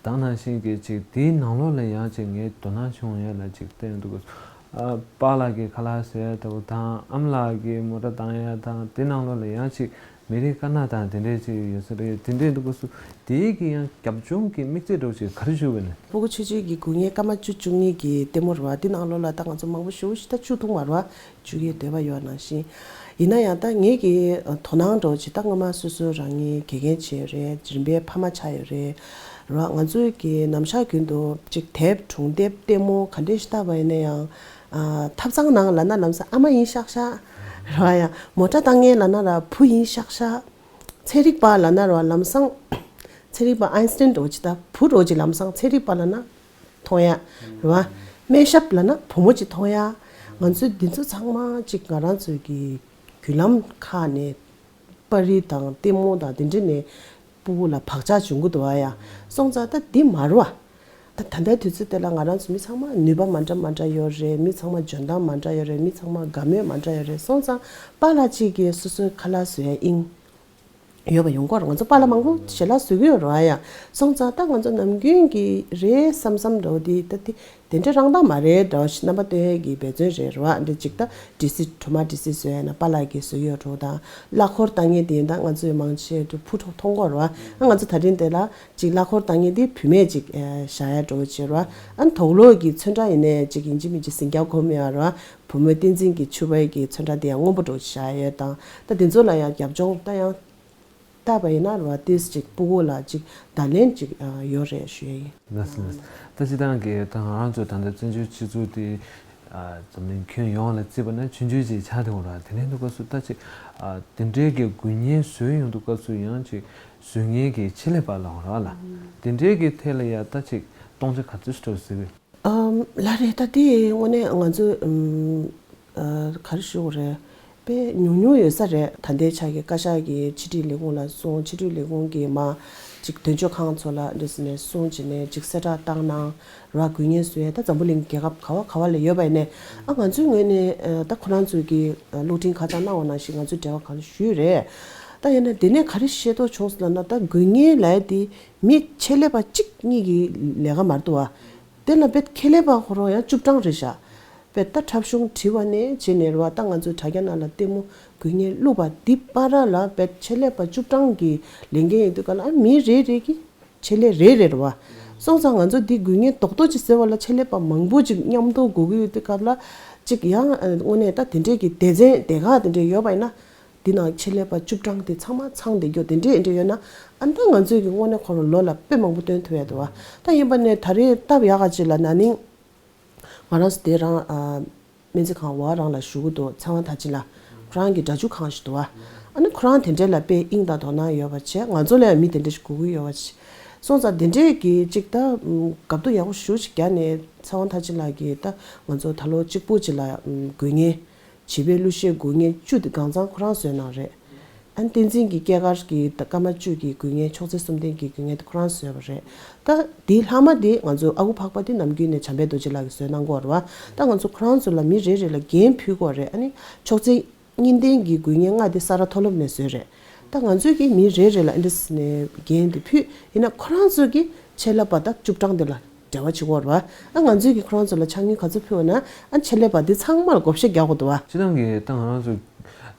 ད་ནང་བཞིན་གྱི་ཅིག་དེའི་ནང་ལོགས་ལ་ཡང་ཅིག་ངས་དོ་སྣང་བྱུང་ཡ་ལ་ཅིག་བསྟན་འདུག་ཨ། པཱ་ལགས་ཀྱིས་ཁ་ལག་བཟོ་ཡ་ལྟ་བུ་དང་། ཨ་མ་ལགས་ཀྱིས་མོ་ཊ་བཏང་ཡ་དང་། དེ་ནང་ལོགས་ལ་ཡང་ཅིག་མི་རིགས་དཀར་ནག་དང་དེ་འདྲས་ཅིག་ཡོད་ས་རེད། དེ་འདྲས་འདུག་སྐབས་སུ་དེའི་གི་ཡང་རྒྱབ་ལྗོངས་ཀྱི་དམིགས་ཚད་འདྲ་ཅིག་ག་རེ་ཞུ་དགོས་ནས། སྤུ་གུ་ཆུང་ཆུང་གི་དགུན་ངའི་སྐར་མ་བཅུ་བཅུ་གཉིས་ཀྱི་ལྟད་མོ་རེད་བ། དེ་ནང་ལོགས་ལ་ད་ང་ཚོ་མང་པོ་ཞེ་པོ་ཞིག་ད་བཅུ་ཐུང་བ་རེད་བ། བཅུ་གི་འདོད་པ་ཡོད་ནང་བཞིན། ཡིན་ན་ཡང་ད་ངེད་ཀྱི་དོ་སྣང་འདྲ་ཅིག་ད་སྔོན་མ་སོ་སོ་རང་ཉིད་དགེ་རྒན་བྱས་ཡོད་རེད། རིམ་པའི་ཕ་མ་ཆགས་ཡོད་རེད། རེད་བ། ང་ཚོའི་གི་ནམ་ཞག་རྒྱུན་དུ་ཅིག་དེབ་སྒྲུང་དེབ་ལྟད་མོ་ག་འདྲས་ཤིག་ལྟ་བ་ཡིན་ན་ཡང་། ཨ། ཐབ་ཚང་ནང་ལབ་ན་ལམ་སང་ཨ་མ་ཡིན་ཤག་ཤག་རེད་བ། ཡང་མོ་ཊ་བཏང་མཁན་ལབ་ན་ར་བུ་ཡིན་ཤག་ཤག་ཚན་རིག་པ་ལབ་ན་ར་ལམ་སང་ཚན་རིག་པ་ཨའིན་སི་ཊན་འདྲ་ཅིག་ད་བུ་འདྲ་ཅིག་ལམ་སང་ཚན་རིག་པ་ལབ་ན་མཐོང་ཡ་རེད་བ། སྨན་ཞབས་ལབ་ན་བུ་མོ་ཅིག་མཐོང་ཡ། ང་ཚོས་འདི་ཚོ་ཚང་མ་ཅིག་ང་རང་ཚོའི་གི་བརྒྱུད་ལམ་ཁག་ནས། པར་རིས་དང་ལྟད་མོ་དང་དེ་འདྲ་ནས་སྤུ་གུ་ལ་བག་ཆགས་འབྱུང་གི་འདུག་བ། ཡ། སོང་ཙང་ད་འདི་མ་རེད་བ། ད་ད་ལྟའི་དུས་ཚོད་དེ་ལ་ང་རང་ཚོ་མི་ཚང་མ་ནུས་པ་མ་འདྲ་མ་འདྲ་ཡོད་རེད། མི་ཚང་མ་འཇོན་ཐང་མ་འདྲ་ཡོད་རེད། མི་ཚང་མ་དགའ་མོས་མ་འདྲ་ཡོད་རེད། སོང་ཙང་པཱ་ལགས་གཅིག་གིས་སོ་སོའི་ཁ་ལག་བཟོ་ཡ་དབྱིངས་ཡོད་པ་ཡོང་གི་རེད། ང་ཚོ་པཱ་ལགས་མང་པོ་ཞལ་ལག་བཟོ་གི་ཡོད་རེད་བ། ཡ། སོང་ཙང་ད་ང་ཚོ་ནམ་རྒྱུན་གྱི་རེད་བསམ་བསམ་འདྲ་བོ་དེ་ད་དེ། དེ་འདྲ་རང་ཐག་མ་རེད་འདྲ་བ་ཞིག་རྣམ་པ་སྟོན་ཡས་ཀྱི་འབད་བརྩོན་རེད་རེད་བ། འདི་ཅིག་ད་ཌི་སི་གྲོ་མ་ཌི་སི་བཟོ་ཡས་ན་པཱ་ལགས་ཀྱིས་བཟོ་ཡོད་འགྲོ་དང་། གླ་འཁོར་བཏང་མཁན་དེ་ཡིན་ད་ང་ཚོས་མང་ཆེ་བུ་ཕྲུག་མཐོང་གི་ཡོད་རེད་བ། ཨ། ང་ཚོ་ད་རིང་དེ་ལ་ཅིག་གླ་འཁོར་བཏང་མཁན་དེ་བུད་མེད་ཅིག་ཨ། བཞག་ཡ་འདྲ་བོ་བྱས་རེད་བ། ཨ། དོག་ལོག་གི་ཚོན་ཁྲ་ཡིན་ནའི་ཅིག་ཡིན་གཅིག་མིན་གཅིག་ཟིང་སྐྱ་གོམ་ཡོད་རེད་བ། བུ་མོའི་བསྟན་འཛིན་གྱི་ཕྱུ་པའི་གི་ཚོན་ཁྲ་དེ་ཡང་སྔོན་པོ་འདྲ་བོ་བཞག་ཡོད་དང་། ད་དེ་ཚོ་ལ་ཡང་རྒྱབ་ལྗོངས་ད་ཡང་། བལྟས་པ་ཡིན་ན་རེད་བ། ཏོག་ཙམ་ཅིག་སྤུ་གུ་ལ་ཅིག་བརྡ་ལན་ཅིག་ཨ། ཡོད་རེད་ཞུ་ཡ་ཡིན། ལགས་སོ་ལགས་སོ། ད་སྤྱིར་བཏང་གི་ད་ང་རང་ཚོ་ད་ལྟ་བཙན་བྱོལ་སྤྱི་ཚོགས་དེ་ཨ། འཛམ་གླིང་ཁྱོན་ཡོངས་ལ་བརྩིས་པ་ན་ཆུང་ཆུང་ཅིག་ཆགས་བསྡད་ཡོད་རེད། དེ་འདྲའི་དུས་སྐབས་སུ་ད་ཅིག་ཨ། དེ་འདྲའི་གི་དགུན་ཉལ་བཟོས་ཡོང་དུས་སྐབས་སུ་ཡང་ཅིག་བཟོ་མཁན་གྱི་ཆེད་ལས་པ་ལ་འོང་ར་ལ། དེ་འདྲའི་གི་ཐད་ལ་ཡ་ད་ཅིག་སྟོང་ཆ་ག་ཚོད་ཞིག་འགྲོ་སྲིད་པས། ཨམ། ལགས་རེད། ད་དེ་དངོས་གནས་ང་ཚོས་ཨམ། ཨ། ག་རེ་ཞུ་དགོས་རེད། དཔེ་ཉུང་ཉུང་ཡོད་ས་རེད། ད་ལྟའི་ཆ་གི་བཀའ་ཤག་གིས་ཕྱི་དྲིལ་ལས་ཁུངས་ལ་གསུངས། ཕྱི་དྲིལ་ལས་ཁུངས་ཀྱིས་མ་ཅིག་དོན་གཅོད་ཁང་ཚོ་ལ་འདི་ཟེར་ནས་གསུངས་བྱས་ནས་ཅིག་གསལ་བསྒྲགས་བཏང་གནང་ར། དགུན་ཉལ་བཟོ་ཡས་ད་འཛམ་བུ་གླིང་རྒྱལ་ཁབ་ག་བ་ག་བ་ལ་ཡོད་པ་ཡིན་ནའི། ཨ། ང་ཚོའི་ངོས་ནས་ཨ། ད་ཁོ་རང་ཚོས་ཀྱི་ཨ། གློག་འཕྲིན་ཁ་བྱང་གནང་བ་ནང་བཞིན་ང་ཚོས་འབྲེལ་བ་གང་ཞུས་རེད། ད་ཡིན་ན་དེ་ནས་ག་རེ་ཤེས་རྟོགས་བྱུང་སོང་ལབ་ན། ད་དགུན་ཉལ་ལབ་ཡས་དེ་མི་ཆེད་ལས་པ་གཅིག་གཉིས་ཀྱི་ལས་ཀ་མ་རེད་འདུག་བ། དེ་ལ་དཔེ་ཁྱད་ལས་པ་ཁོ་རང་ཡང་བཅུ་གྲངས་རེད་ཤག་དཔེ་ད་འཁྲབ་གཞུང་བྲིས་པ་ནས་བྱས་ནས་རེད་བ། ད་ང་ཚོའི་དྲ་རྒྱ་ནང་ལ་ལྟད་མོ་དགུན་ཉལ་བླུགས་པ་འདི་བར་ལ་དཔེ་ཆེད་ལས་པ་བཅུ་གྲངས་ཀྱི་ལས་འགན་ཡིན་དུས་ག་ལ། ཨ། མི་རེ་རེ་གི་ཆེད་ལས་རེ་རེ་རེད་བ། སོང་ཙང་ང་ཚོ་འདི་དགུན་ཉལ་རྡོག་རྡོག་ཅིག་ཟེར་བ་ལ་ཆེད་ལས་པ་མང་པོ་ཅིག་མཉམ་དུ་དགོས་ཀྱི་ཡོད་དུས་སྐབས་ལ། ཅིག་ཡང་ཨ། དངོས་གནས་ད་དེ་འདྲས་ཀྱི་སྡེ་ཚན་སྡེ་ཁག་དེ་འདྲས་ཡོད་པ་ཡིན་ན། འདི་ནང་ཆེད་ལས་པ་བཅུ་གྲངས་དེ་ཚང་མ་ཚང་བསྡད་རྒྱུ་དེ་འདྲས་འདྲས་ཡོད་ན། ཨ། ད་ང་ཚོས་ཀྱི་དངོས་གནས་ཁོ་རང་ལོ་ལ་དཔེ་མང་པོ་སྟོན་ཐུབ་ཡ་འདུག་བ། ད་ཡིན་པ་ནས་ད་རེས་སྟབས་ཡག་ག་ཅིག་ལ་ན་ནིང་ང་རང་ཚོ་དེ་རང་ཨ། སྨན་རྩིས་ཁང་འོག་རང་ལ་བཞུགས་ཀྱི་འདུག་ཚེ་དབང་མཐར་ཕྱིན་ལགས། ཁོ་རང་གི་སྒྲ་འཇུག་ཁང་ཞིག་འདུག་བ། ཨ་ནི་ཁོ་རང་དེ་འདྲས་ལ་དཔེ་དབྱིངས་དང་དོ་སྣང་ཡོད་པ་བྱས། ང་ཚོ་ལ་ཡང་མི་དེ་འདྲས་ཞིག་དགོས་ཀྱི་ཡོད་པ་བྱས། སོང་ཙང་དེ་འདྲས་ཀྱི་ཅིག་ད་ཨམ། དགའ་སྡུག་ཡག་པོ་ཞེ་པོ་ཅིག་བརྒྱབ་ནས་ཚེ་དབང་མཐར་ཕྱིན་ལགས་ཀྱིས་ད་ང་ཚོ་ད་ལོ་གཅིག་པོ་ཅིག་ལ་ཨམ། དགུན་ཉལ། བྱིས་པའི་གླུ་གཞས་དགུན་ཉལ་བཅུ་དེ་གང་ཚང་ཁོ་རང་བཟོས་གནང་རེད། ཨ་ནི་བསྟན་འཛིན་གྱི་སྐྱེས་སྐར་གྱི་ད་སྐར་མ་བཅུ་གི་དགུན་ཉལ། ཕྱོགས་ཚེས་གསུམ་ལྡན་གྱི་དགུན་ཉལ་དེ་ཁོ་རང་བཟོས་པ་རེད། ད་དེའི་ལྷག་མ་དེ་ང་ཚོའི་ཨ་ཁུ་འཕགས་པ་དེ་ནམ་རྒྱུན་ནས་བྱམས་པའི་རྡོ་རྗེ་ལགས་ཀྱིས་བཟོས་གནང་གི་ཡོད་རེད་བ། ད་ང་ཚོ་ཁོ་རང་ཚོ་ལ་མི་རེ་རེ་ལ་འགན་ཕུལ་གྱི་ཡོད་རེད། ཨ་ནི་ཕྱོགས་ཚེས་གཉིས་ལྡན་གྱི་དགུན་ཉལ་ལྔ་དེ་ས་རཱ་མཐོ་སློབ་ནས་བཟོས་རེད། ད་ང་ཚོས་ཀྱིས་མི་རེ་རེ་ལ་ཨ་འདྲས་ནས་འགན་དེ་ཕུལ། ཡིན་ན་ཁོ་རང་ཚོ་གི་ཆེད་ལས་པ་ད་བཅུ་གྲངས་དེ་ལ་འབྲེལ་བ་བྱེད་ཀྱི་ཡོད་རེད་བ། ཨ། ང་ཚོས་ཀྱིས་ཁོ་རང་ཚོ་ལ་ཕྱག་དངུལ་ག་ཚོད་ཕུལ་བ་ན། ཨ། ཆེད་ལས་པ་འདི་ཚང་མ་ལ་བགོ་བཤའ་རྒྱག་དགོས་འདུག་བ། སྤྱིར་བཏང་གི་ད་ང་རང་ཚོ་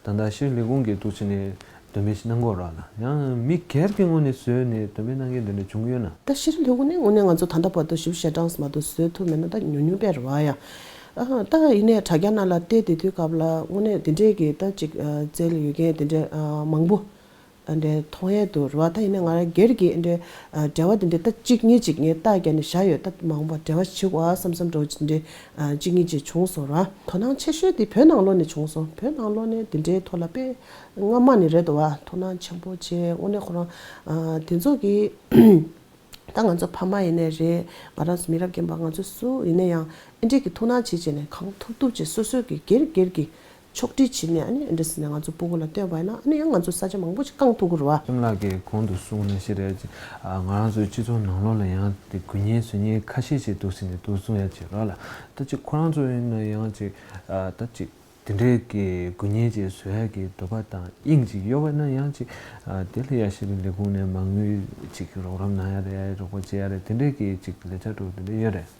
ད་ལྟ་ཕྱིའི་ལས་ཁུངས་ཀྱི་འདུག་བྱས་ནས་ འདོན་སྤེལ་ཞིག་གནང་གི་ཡོད་རེད་ལ། ཡང་མི་སྒེར་གྱི་ངོས་ནས་བཟོས་ནས་འདོན་སྤེལ་གནང་མཁན་དེ་འདྲ་བྱུང་གི་ཡོད་ན། ད་ཤེས་རིག་ལས་ཁུངས་ནས་དངོས་གནས་ང་ཚོ་ད་ལྟ་བར་དུ་ཞིབ་ཞེ་གྲངས་མ་གཏོགས་བཟོས་ཐུབ་མེད་ན་ད་ཉུང་ཉུང་དཔེ་རེད་བ་ཡ། ཨ་ད་ཡིན་ནའི་དྲ་རྒྱ་ནང་ལ་བལྟས་བསྡད་དུས་སྐབས་ལ་དངོས་གནས་དེ་འདྲས་ཀྱི་ད་ཅིག་ཨ་རྩལ་ཡོད་མཁན་དེ་འདྲས་ཨ་མང་པོ་ཨ་འདྲས་མཐོང་ཡས་འདུག་རེད་བ། ད་ཡིན་ནའི་ང་རང་སྒེར་གྱི་ཨ་འདྲས་ཨ་འབྲེལ་བ་དེ་འདྲས་ད་གཅིག་གཉིས་ཅིག་ངས་རྟགས་བརྒྱབ་ནས་བཞག་ཡོད། ད་མང་པོ་འབྲེལ་བ་བྱེད་དགོས་ཨ་བསམ་བསམ་འདྲ་བོ་ཅིག་འདྲས་ཨ་གཅིག་གཉིས་ཅིག་བྱུང་སོང་རེད་བ། དོ་སྣང་ཆེ་ཤོས་དེ་བོད་ནང་ལོགས་ནས་བྱུང་སོང་། བོད་ནང་ལོགས་ནས་དེ་འདྲའི་ཐོག་ལ་དཔེ་སྔ་མ་ནས་རེད་འདུག་བ། དོ་སྣང་ཆེན་པོ་བྱས་དངོས་གནས་ཁོ་རང་ཨ་དེ་ཚོ་གི་ད་ང་ཚོ་ཕ་མ་ཡིན་ནའི་རེད། ང་རང་ཚོ་མི་རབས་རྒན་པ་ང་ཚོ་སུ་ཡིན་ན་ཡང་ཨེ་འདྲས་ཀྱི་ཐུགས་སྣང་བྱེད་བྱས་ནས་གང་ཐུབ་ཐུབ་བྱས་སོ་སོའི་གི་སྒེར་སྒེར་གྱི་ཕྱོགས་སྒྲིག་བྱས་ནས་ཨ་ནི་ཨེ་འདྲས་ཟེར་ནས་ང་ཚོ་སྤུ་གུ་ལ་སྟོན་པ་ཡིན་ན་ཨ་ནི་ཡང་ང་ཚོ་ས་ཆ་མང་པོ་ཞིག་བསྐང་ཐུབ་ཀྱི་རེད་བ། སེམས་ལགས་ཀྱིས་གོང་དུ་གསུངས་ནང་བཞིན་རེད། ང་རང་ཚོའི་སྤྱི་ཚོགས་ནང་ལོགས་ལ་ཡང་དེ་དགོས་མཁན་བཟོ་མཁན་ཁ་ཤས་ཤིག་འདུག་ཟེར་ནས་འདུག་གསུང་ཡ་བྱེད་རོགས་ལ། ད་ཅིག་ཁོ་རང་ཚོ་ཡིན་ན་ཡང་ཅིག་ད་ཅིག་དེ་འདྲའི་གི་དགོས་མཁན་ཅིག་བཟོ་ཡ་གི་འདོད་པ་དང་དབྱིངས་ཅིག་ཡོད་པ་ན་ཡང་ཅིག་ཨ་དེ་ལ་ཡ་ཤེས་རིག་ལས་ཁུངས་ནས་མ་དངུལ་ཅིག་རོགས་རམ་གནང་ཡ་རེད། རོགས་པ་བྱེད་ཡ་རེད། དེ་འདྲའི་གི་ཅིག་ལས་འཆར་འདྲ་བོ་དེ་འདྲ་ཡོད་རེད།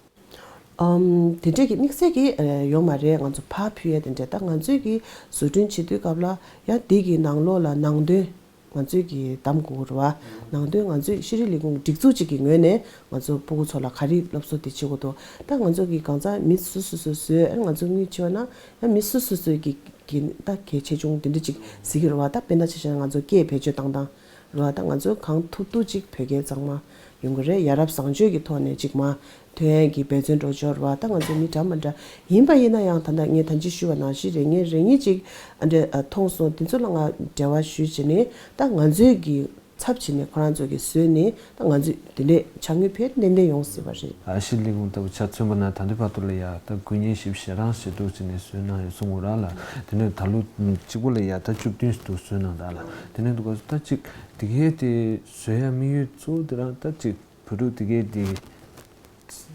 ཨམ་དེ་འདྲའི་གི་དམིགས་བསལ་གི་ཨ་ཡོད་མ་རེད། ང་ཚོ་ཕར་ཕུལ་ཡ་དེ་འདྲ་ད་ང་ཚོས་གི་བཟོ་སྐྲུན་བྱེད་དུས་སྐབས་ལ་ཡང་དེ་གི་ནང་ལོགས་ལ་ནང་དོན་ང་ཚོས་གི་བདམས་དགོས་རེད་བ། ནང་དོན་ང་ཚོས་ཤེས་རིག་ལས་ཁུངས་སྒྲིག་འཛུགས་གཅིག་གི་ངོས་ནས་ང་ཚོ་སྤུ་གུ་ཚོ་ལ་ག་རེ་སློབ་གསོ་དེ་བྱེད་དགོས་འདུག་ད་ང་ཚོ་གི་གང་ཟག་མི་སུ་སུ་སུ་སུས་ཨ་ང་ཚོ་དངུལ་བྱེད་པ་ན་ཡང་མི་སུ་སུ་སུས་གི་གི་ད་གལ་ཆེ་ཆུང་དེ་འདྲ་ཅིག་གཟིགས་ཀྱི་རེད་བ། ད་དཔེར་ན་ཆ་བཞག་ན་ང་ཚོ་སྐད་བེད་སྤྱོད་བཏང་སྟངས་རེད་བ། ད་ང་ཚོ་གང་ཐུབ་ཐུབ་ཅིག་བོད་སྐད་གཙང་མ་ཡོང་གི་རེད། ཡ་རབས་བཟང་སྤྱོད་ཀྱི་ཐོག་ནས་ཅིག་མ་ཐོན་ཡས་ཀྱི་འབད་བརྩོན་འགྲོ་ཆོག་རེད་བ། ད་ང་ཚོ་མི་འདྲ་མི་འདྲ་ཡིན་པ་ཡིན་ན་ཡང་ད་ལྟ་ངས་ད་ཅི་ཞུས་པ་ནང་བཞིན་རེ་ངས་རེ་གཉིས་ཅིག་ཨ་འདྲ་ཨ་མཐོང་སོང་། དེ་ཚོ་ལ་ང་འབྲེལ་བ་ཞུས་བྱས་ནས་ད་ང་ཚོས་ཀྱི་ཚབ་བྱས་ནས་ཁོ་རང་ཚོ་གིས་བཟོས་ནས་ད་ང་ཚོས་དེ་འདྲས་ཕྱག་དངུལ་ཕལ་ཏན་ཏན་ཡོང་སྲིད་པ་རེད། ཨ་ཤེས་རིག་ལས་ཁུངས་ལྟ་བུ་ཆ་མཚོན་པ་ན་ད་ལྟའི་བར་དུ་ལ་ཡ་ད་དགོས་མཁན་བཞི་བཅུ་ཞེ་གྲངས་ཞིག་འདུག་ཟེར་ནས་བཟོས་གནང་ཡོད་གསུང་གི་རེད་ལ། དེ་ནས་ད་ལོ་གཅིག་པོ་ལ་ཡ་ད་བཅུ་བདུན་ཞིག་འདུག་བཟོས་གནང་ད་ལ། དེ་ནས་འདུག་ག་ད་ཅིག་དེ་གའི་དེ་བཟོ་ཡ་དམིགས་ཡུལ་གཙོ་བོ་དེ་རང་ད་ཅིག་བོད་ཕྲུག་དེ་གའི་དེ་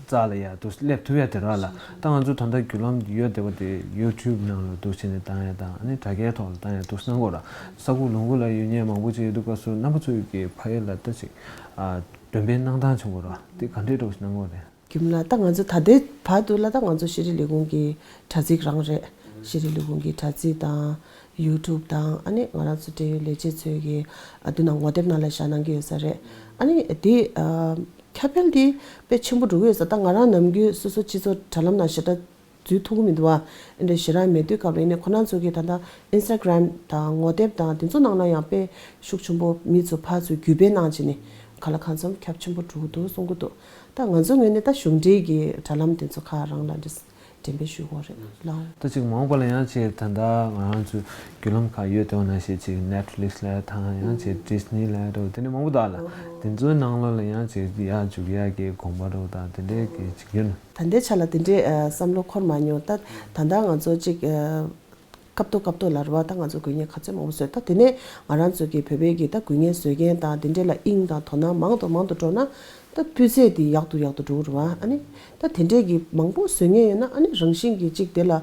རྩ་ལ་ཡ་དུ་སླེབས་ཐུབ་ཡ་དེ་ར་ལ། ད་ང་ཚོ་ད་ལྟ་བརྒྱུད་ལམ་ཡོད་བསྡད་པ་དེ་ཡུ་ཊུབ་ནང་ལ་འདུག་བྱས་ནས་བཏང་ཡ་དང་ཨ་ནི་དྲ་རྒྱའི་ཐོག་ལ་བཏང་ཡ་འདུག་གསུང་གི་རེད། ས་ཁུག་ལུང་ཁུག་ལ་ཡོད་མཁན་མང་པོ་ཅིག་ཡོད་དུས་སྐབས་སུ་རྣམ་པ་ཚོའི་གི་ཕ་ཡུལ་ལ་ལྟ་ཅིག་ཨ་འདོན་སྤེལ་གནང་སྟངས་བྱུང་གི་རེད། དེ་ག་འདྲས་འདྲ་བོ་ཞིག་གནང་གི་རེད། རྒྱུ་མ་ལ་ད་ང་ཚོ་ད་ལྟའི་བར་དུ་ལ་ད་ང་ཚོ་ཤེས་རིག་ལས་ཁུངས་ཀྱི་དྲ་ཚིགས་རང་རེད། ཤེས་རིག་ལས་ཁུངས་ཀྱི་དྲ་ཚིགས་དང་ཡུ་ཊུབ་དང་ཨ་ནི་ང་རང་ཚོ་འབྲེལ་ཡོད་ལས་བྱེད་ཚོས་ཀྱི་ཨ་འདི་ནང་ངོ་དེབ་ནང་ལ་བཞག་གནང་གི་ཡོད་ས་རེད། ཨ་ནི་དེ་ཨ་ཁྱབ་སྤེལ་དེ་དཔེ་ཆེན་པོ་འགྲོ་གི་ཡོད་ས། ད་ང་རང་ནམ་རྒྱུན་སོ་སོ་སྤྱི་ཚོགས་དྲ་ལམ་ནང་ཞེ་དྲག་འཛུལ་ཐུབ་ཀྱི་མི་འདུག་བ། ཨེ་འདྲ་ཞེ་དྲག་མེད་དུས་སྐབས་རེ་ནས་ཁོ་རང་ཚོ་གིས་ད་ལྟ་ཨིན་སི་ཊ་གྷི་རམ་དང་ངོ་དེབ་དང་དེ་ཚོ་ནང་ལ་ཡང་དཔེ་ཤུགས་ཆེན་པོ་མི་ཚོ་ཕར་ཚུར་བརྒྱུད་སྤེལ་གནང་བྱས་ནས་གང་ལ་གང་འཚམ་ཁྱབ་ཆེན་པོ་འགྲོ་གི་འདུག་གསུང་གི་འདུག་ད་ང་ཚོ་ངོས་ནས་ད་གཞུང་འབྲེལ་གྱི་དྲ་ལམ་དེ་ཚོ་ཁག་རང་ལ་འདྲི་འགྲེམས་སྤེལ་ཞུ་དགོས་རེད་ལགས། ད་ཅིག་མ་འོངས་པ་ལ་ཡང་ཅིག་ད་ལྟ་ང་རང་ཚོའི་བརྒྱུད་ལམ་ཁག་ཡོད་དེ་བ་ནང་བཞིན་ཅིག་ནེཊ་ཕི་ལིག་སི་ལ་དང་ཡང་ཅིག་ཌི་སི་ནི་ལ་འདྲ་བོ་དེ་འདྲ་མང་པོ་འདུག་ལ། དེ་ཚོའི་ནང་ལོགས་ལ་ཡང་ཅིག་ཡར་འཇུག་ཡག་གི་དགོངས་པ་འདྲ་བོ་དང་དེ་འདྲའི་གི་ཅིག་ཡོད་ན། ད་ལྟའི་ཆ་ལ་དེ་འདྲའི་ཨ་བསམ་བློ་འཁོར་མ་མྱོང་། ད་ད་ལྟ་ང་ཚོ་ཅིག་ཨ་སྐབས་ཐོག་སྐབས་ཐོག་ལ་རེད་བ། ད་ང་ཚོ་དགོས་ངེས་ག་ཚོད་མང་པོ་བཟོས། ད་དེ་ནས་ང་རང་ཚོ་གི་བོད་པའི་གི་ད་དགོས་ངེས་བཟོ་མཁན་དང་དེ་འདྲའི་ལ་དབྱིངས་དང་དོ་སྣང་མང་དུ་མང་དུ་འགྲོ་ན་ད་སྤུས་ཚད་དེ་ཡག་ཏུ་ཡག་ཏུ་འགྲོ་གི་རེད་བ། ཨ་ནི་ད་དེ་འདྲའི་གི་མང་པོ་བཟོ་མཁན་ཡོད་ན་ཨ་ནི་རང་བཞིན་གྱི་ཅིག་དེ་ལ་ཨ་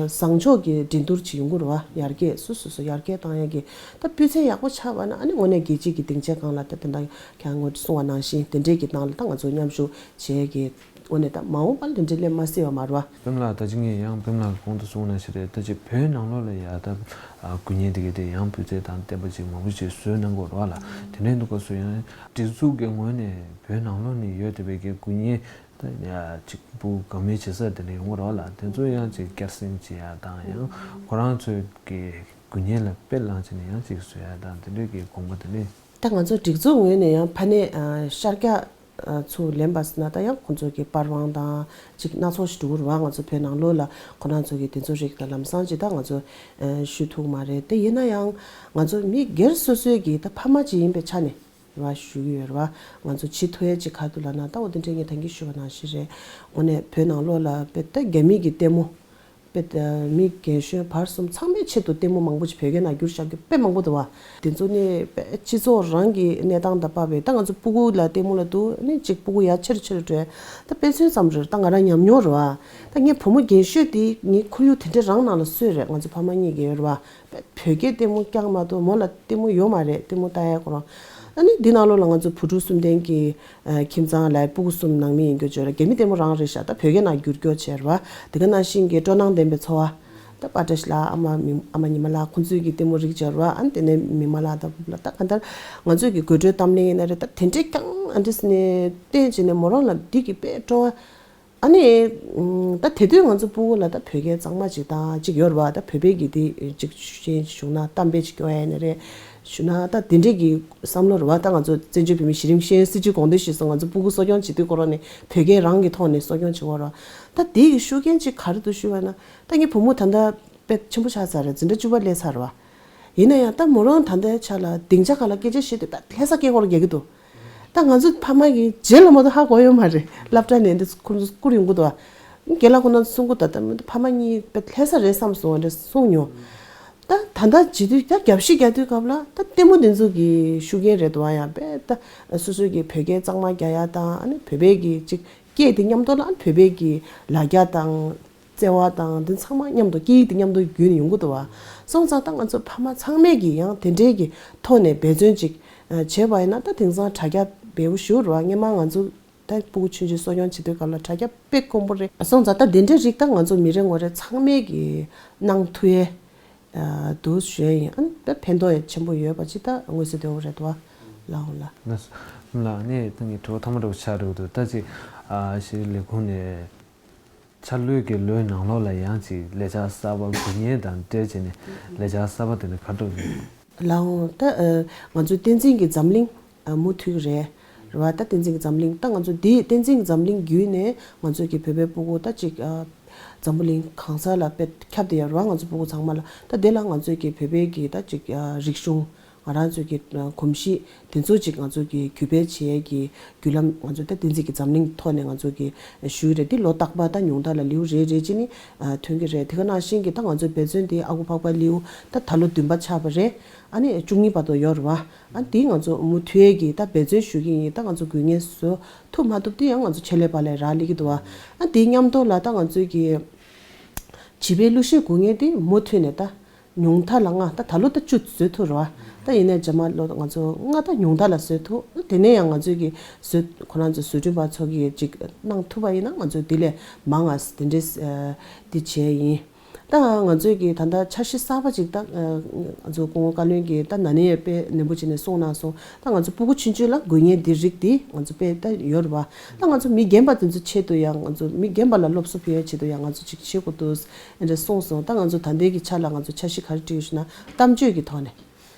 བཟང་ཕྱོགས་ཀྱི་འགྲན་བསྡུར་ཅིག་ཡོང་གི་རེད་བ། ཡར་རྒྱས་སོ་སོ་སོ་ཡར་རྒྱས་བཏང་ཡག་གི་ད་སྤུས་ཚད་ཡག་པོ་ཆགས་པ་ན་ཨ་ནི་དངོས་གནས་རྒྱལ་སྤྱི་གི་སྡིངས་ཆའི་སྒང་ལ་ད་དེ་འདྲ་ཁྱེད་རང་ངོ་སྤྲོད་གསུང་བ་ནང་བཞིན་དེ་འདྲའི་གི་སྟེང་ལ་ད་ང་ཚོ་མཉམ་ཞུགས་བྱེད་ཡག་གི་དངོས་གནས་ད་མ་འོངས་པ་ལ་དེ་འདྲའི་སླེབས་མ་སྲིད་པ་མ་རེད་བ། པདྨ་ལགས། ད་ཅི་ངས་ཡང་པདྨ་ལགས་གོང་དུ་གསུངས་ནང་བཞིན་རེད། ད་ཅི་བོད་ནང་ལོགས་ལ་ཡ་ད་དགོས་ངེས་དེ་གའི་དེ་ཡང་སྤུས་ཚད་དང་ལྡན་པ་ཅིག་མང་པོ་ཅིག་བཟོས་གནང་དགོས་རེད་བ་ལ། དེ་འདྲའི་འདུག་སྐབས་སུ་ཡང་སྒྲིག་འཛུགས་ཀྱི་ངོས་ནས་བོད་ནང་ལོགས་ནས་ཡོད་བསྡད་པའི་གི་དགོས་ངེས་ད་ཡ་ཅིག་སྤུ་གུ་དགའ་མོས་བྱེད་ས་དེ་འདྲ་ཡོང་གི་རེད་བ་ལ། དེ་ཚོ་ཡང་ཅིག་བསྐྱར་ཟིན་བྱེད་ཡ་དང་ཡང་ཁོ་རང་ཚོའི་གི་དགོས་ངེས་ལ་དཔེ་བླངས་བྱས་ནས་ཡང་ཅིག་བཟོ་ཡ་དང་དེ་འདྲའི་གི་དགོངས་པ་དེ་འདྲ། ད་ང་ཚོ་སྒྲིག་འཛུགས་ངོས་ནས་ཡང་ཕ་ནས་ཨ་ཤར་རྒྱག་ཨ་ཚུར་ལེན་པ་ཟེར་ན་ད་ཡང་ཁོང་ཚོ་གི་པར་དབང་དང་ཅིག་སྣ་ཚོགས་ཤིག་འགྲོ་གི་རེད་བ། ང་ཚོ་བོད་ནང་ལོགས་ལ་ཁོ་རང་ཚོ་གི་དེ་ཚོ་རིགས་ད་ལམ་སང་ཅིག་ད་ང་ཚོ་ཨ་ཞུ་ཐུབ་མ་རེད། དེ་ཡིན་ན་ཡང་ང་ཚོ་མི་སྒེར་སོ་སོའི་གི་ད་ཕ་མ་ཅིག་ཡིན་པའི་ཆ་ནས་རེད་བ་ཞུ་གི་ཡོད་རེད་བ། ང་ཚོ་བྱེད་ཐུབ་ཡ་ཅིག་ག་རེ་འདུག་ལབ་ན་ད་འོ་དེ་འདྲའི་ངས་ད་གིན་ཞུས་པ་ནང་བཞིན་རེད། དངོས་གནས་བོད་ནང་ལོགས་ལ་དཔེ་ད་རྒྱ་མི་གི་ལྟད་མོ་དཔེ་མི་རྒན་གཞོན་བར་གསུམ་ཚང་མའི་ཆེད་དུ་ལྟད་མོ་མང་པོ་ཞིག་བོད་སྐད་ནང་བསྒྱུར་བཞག་རྒྱུ་དཔེ་མང་པོ་འདུག་བ། དེ་ཚོ་ནི་དཔེ་སྤྱི་ཚོགས་རང་གི་གནས་སྟངས་དང་བབས་པའི་ད་ང་ཚོ་སྤུ་གུ་ལ་ལྟད་མོ་ལ་འདུག་ནི་གཅིག་སྤུ་གུ་ཡར་ཆེ་རུ་ཆེ་རུ་འགྲོ་ཡ་ད་དཔེ་མཚོན་ཙམ་རེད། ད་ང་རང་ཉམས་མྱོང་རེད་བ། ད་ངའི་བུ་མོ་རྒན་ཤོས་དེ་ངའི་ཁོར་ཡུག་དེ་འདྲའི་རང་ནང་ལ་སུས་རེད། ང་ཚོ་ཕ་མ་གཉིས་ཀྱི་ཡོད་རེད་བ། བོད་སྐད་ལྟད་མོ་རྐྱང་མ་གཏོགས་མོ་ལ་ལྟད་མོ་ཡོད་མ་རེད། ལྟད་མོ་ལྟ་ཡ་ཁོ་རང་། ཨ་ནི་འདི་ནང་ལོགས་ལ་ང་ཚོ་བུ་ཕྲུག་གསུམ་ལྡན་གྱི་ཨ་ཁྱིམ་ཚང་ལ་སྤུ་གུ་གསུམ་ནང་མི་ཡིན་རྒྱུ་བརྗོད་ལ་རྒྱ་མི་ལྟད་མོ་རང་རེད་ཤག་ད་བོད་སྐད་ནང་བསྒྱུར་སྐྱོར་བྱས་རེད་བ། དེ་ག་ནང་བཞིན་གྱི་སྤྲོ་སྣང་ལྡན་པའི་འཚོ་བ། ད་པ་བཀྲ་ཤིས་ལགས། ཨ་མ་མི་ཨ་མ་ཉི་མ་ལགས། ཁོང་ཚོས་ཀྱི་ལྟད་མོ་རིགས་སྦྱར་བ། ཨ་ནི་དེ་ནས་མི་མ་ལགས་དང་ཕུ་བོ་ལགས། ད་གང་ལྟར་ང་ཚོས་ཀྱི་དགོད་བྲོའི་གཏམ་གླེང་ཡིན་ན་རེད། ད་དེ་འདྲས་ཀྱང་ཨ་འདྲས་ནས་བསྟན་བྱས་ནས་མོ་རང་ལ་འདི་གི་དཔེ་སྤྲོ་བ། ཨ་ནི་ད་དེ་དུས་ང་ཚོ་སྤུ་གུ་ལ་ད་བོད་སྐད་གཙང་མ་ཅིག་དང་ཅིག་ཡོད་རེད་བ། ད་བོད་པའི་གི་དེ་ཅིག་ཤེས་བྱུང་ན་གཏམ་དཔེ་ཅིག་སྐྱོར་ཡ་ཡིན་ན་རེད། ཞུ་ན་ད་དེ་འདྲས་ཀྱི་བསམ་བློ་རེད་བ། ད་ང་ཚོ་བཙན་བྱོལ་བོད་མིའི་གཞི་རིམ་ཤེས་ཡོན་སྲིད་བྱུས་དགོངས་དོན་གཞིར་བཟུང་ང་ཚོ་སྤུ་གུ་གསོ་སྐྱོང་བྱེད་དུས་ཁོ་རང་ནས་བོད་སྐད་རང་གི་ཐོག་ནས་གསོ་སྐྱོང་བྱེད་དགོས་རེད་བ། ད་དེ་གི་ཤུགས་རྐྱེན་ཅིག་ག་རེ་འདུག་ཞུས་པ་ན། ད་ངའི་བུ་མོ་ད་ལྟ་དཔེ་ཆེན་པོ་ཆགས་ཚར་རེད། འཛིན་གྲྭ་བཅུ་པ་སླེབས་ཚར་བ། ཡིན་ན་ཡང་ད་མོ་རང་ད་ལྟའི་ཆ་ལ་སྡིངས་ཆ་སྒང་ལ་སྐད་ཆ་བཤད་དུས་ད་ལྷ་ས་སྐད་ཁོ་རང་རྒྱག་གི་འདུག་ད་ང་ཚོ་ཕ་མ་གིས་རྗེས་ལ་མ་གཏོགས་ཧ་གོ་ཡོད་མ་རེད། སློབ་གྲྭ་ནས་འདི་ཁོ་ཚོ་བསྐུར་ཡོང་གི་འདུག་བ། རྒན་ལགས་ཁོ་ན་གསུང་གི་འདུག་ད་ཕ་མ་གཉིས་དཔེ་ལྷ་ས་རེད་བསམ་སོང་འདྲ་གསུང་མྱོང་། ད་ད་ལྟ་བྱེད་དུས་ད་རྒྱབ་བཤིག་རྒྱག་དུས་སྐབས་ལ་ད་ལྟད་མོ་འདི་ཚོ་གི་ཤུགས་རྐྱེན་རེད་འདུག་བ། ཡང་དཔེ་ད་སོ་སོ་གི་བོད་སྐད་གཙང་མ་རྒྱག་ཡ་དང་། ཨ་ནི་བོད་པའི་གི་ཅིག་སྐད་དེ་མཉམ་དུ་ལ་བོད་པའི་གི་ལ་རྒྱ་དང་བརྩེ་བ་དང་འདི་ཚང་མ་མཉམ་དུ་སྐད་ཡིག་དེ་མཉམ་དུ་བརྒྱུད་ནས་ཡོང་གི་འདུག་བ། སོང་ཙང་ད་ང་ཚོ་ཕ་མ་ཚང་མས་གི་ཡང་དེ་འདྲའི་གི་ཐོག་ནས་འབད་བརྩོན་ཅིག་བྱས་པ་ཡིན་ན་ད་དེང་སང་དྲ་རྒྱ་འབེལ་པོ་ཞིག་རེད་བ། སྔོན་མ་ང་ཚོ་ད་སྤུ་གུ་ཆུང་ཆུང་གསོ་སྐྱོང་བྱེད་དུས་སྐབས་ལ་དྲ་རྒྱ་དཔེ་དཀོན་པོ་རེད། སོང་ཙང་ད་དེ་འདྲའི་རིགས་ད་ང་ཚོ་མི་རེ་ངོ་རེ་ཚང་མས་གི་གནང་ཐུབ་ཡས་འདུག་ཞུ་ཡས་ཡིན། ཨ་ནི་ད་ཕན་ཐོགས་ཡང་ཆེན་པོ་ཡོད་པ་ཅིག་ད་མངོན་གསལ་དོད་པོ་རེད་འདུག་བ། ལགས་འོང་ལགས། ལགས་སོ། ལགས་ནས་ད་ངས་དྲི་བ་ཐོག་མ་འདྲ་བོ་ཆགས་འགྲོ་གི་འདུག་ད་ཅིག་ཨ་ཤེས་རིག་ལས་ཁུངས་ནས་འཆར་ལོའི་གི་ལོའི་ནང་ལོགས་ལ་ཡང་ཅིག་ལས་འཆར་གསར་པ་དགོས་ངེས་དང་འབྲེལ་བྱས་ནས་ལས་འཆར་གསར་པ་དེ་འདྲ་ག་འདྲ་ཡོད། ལགས་འོང་། ད་ཨ་ང་ཚོའི་བསྟན་འཛིན་གྱི་འཛམ་གླིང་ཨ་མུ་མཐུད་ཀྱི་རེད། རེད་བ། ད་བསྟན་འཛིན་གྱི་འཛམ་གླིང་ད་ང་ཚོ་འདི་བསྟན་འཛིན་གྱི་འཛམ་གླིང་བརྒྱུད་ནས་ང་ཚོའི་གི་བོད་པའི་སྤུ་གུ་ད་ཅིག་ཨ་འཛམ་བུ་གླིང་གང་ས་ལ་དཔེ་ཁྱབ་བསྡད་ཡོད་རེད་བ། ང་ཚོ་སྤུ་གུ་ཚང་མ་ལ་ད་དེ་ལ་ང་ཚོའི་གི་བོད་པའི་གི་ད་ཅིག་ཨ་རིག་གཞུང་ང་རང་ཚོའི་གི་ཨ་གོམས་གཤིས་དེ་ཚོ་ཅིག་ང་ཚོ་གི་གུས་སྤེལ་བྱེད་ཡས་ཀྱི་བརྒྱུད་ལམ་ང་ཚོ་ད་བསྟན་འཛིན་གྱི་འཛམ་གླིང་ཐོག་ནས་ང་ཚོ་གི་ཞུ་ཡི་རེད། འདི་ལོ་རྟག་པར་ད་ཉུང་མཐའ་ལ་ལེའུ་རེ་རེ་བྱས་ནས་ཨ་ཐོན་གྱི་རེད། དེ་ག་ནང་བཞིན་གྱི་ད་ང་ཚོའི་འབད་བརྩོན་འདི་ཨ་ཁུ་འཕགས་པ་ལེའུ་ད་ད་ལོ་བདུན་པ་ཆགས་པ་རེད། ཨ་ནི་བཅུ་གཉིས་བར་དུ་ཡོད་རེད་བ། ཨ་ནི་དེ་ང་ཚོ་མུ་མཐུད་ཀྱིས་ད་འབད་བརྩོན་ཞུ་གི་ཡིན། ད་ང་ཚོ་དགོས་ངེས་བཟོ་ཐུབ་མ་ཐུབ་དེ་ཡང་ང་ཚོ་ཆེད་ལས་པ་ལ་རག་ལས་ཀྱི་འདུག་བ། ཨ་དེ་མཉམ་དུ་ལ་ད་ང་ཚོའི་གི་བྱིས་པའི་གླུ་གཞས་དགོས་ངེས་དེ་མུ་མཐུད་ནས་ད་ཉུང་མཐའ་ལ་ལྔ་ད་ད་ལོ་ད་བཅུ་བཟོས་ཐུབ་རེད་བ། ད་ཡིན་ནའི་རྗེས་མ་ལོ་ང་ཚོ་ལྔ་ད་ཉུང་མཐའ་ལ་བཟོས་ཐུབ། དེ་ནས་ཡང་ང་ཚོའི་གི་བཟོ་ཁོ་རང་ཚོ་བཟོ་སྐྲུན་པ་ཚོ་གིས་ཅིག་གནང་ཐུབ་པ་ཡིན་ན་ང་ཚོ་དེ་ལས་མང་ང་དེ་འདྲས་དེ་བྱས་ཡིན། ད་ང་ཚོས་ཀྱི་ད་ལྟ་འཆར་གཞི་གསར་པ་ཅིག་ད་ང་ཚོ་སྐུ་ངོ་བཀའ་བློན་གྱིས་ད་ན་ནིང་ཡང་དཔེ་ནན་པོ་བྱས་ནས་གསུངས་གནང་སོང་། ད་ང་ཚོ་སྤུ་གུ་ཆུང་ཆུང་ལ་དགོས་ངེས་འདི་རིགས་འདི་ང་ཚོ་དཔེ་ད་ཡོད་རེད་བ། ད་ང་ཚོ་མི་རྒན་པ་དེ་ཚོ་ཆེད་དུ་ཡང་ང་ཚོ་མི་རྒན་པ་ལ་སློབ་གསོ་ཕུལ་ཡའི་ཆེད་དུ་ཡང་ང་ཚོ་ཅིག་བྱེད་དགོས་འདུག་ཨེ་འདྲ་གསུངས་སོང་། ད་ང་ཚོ་ད་ལྟའི་གི་ཆ་ལ་ང་ཚོ་འཆར་གཞི་ག་རེ་བྲིས་ཡོད་ཞུ་ན་གཏམ་བརྗོད་ཀྱི་ཐོག་ནས།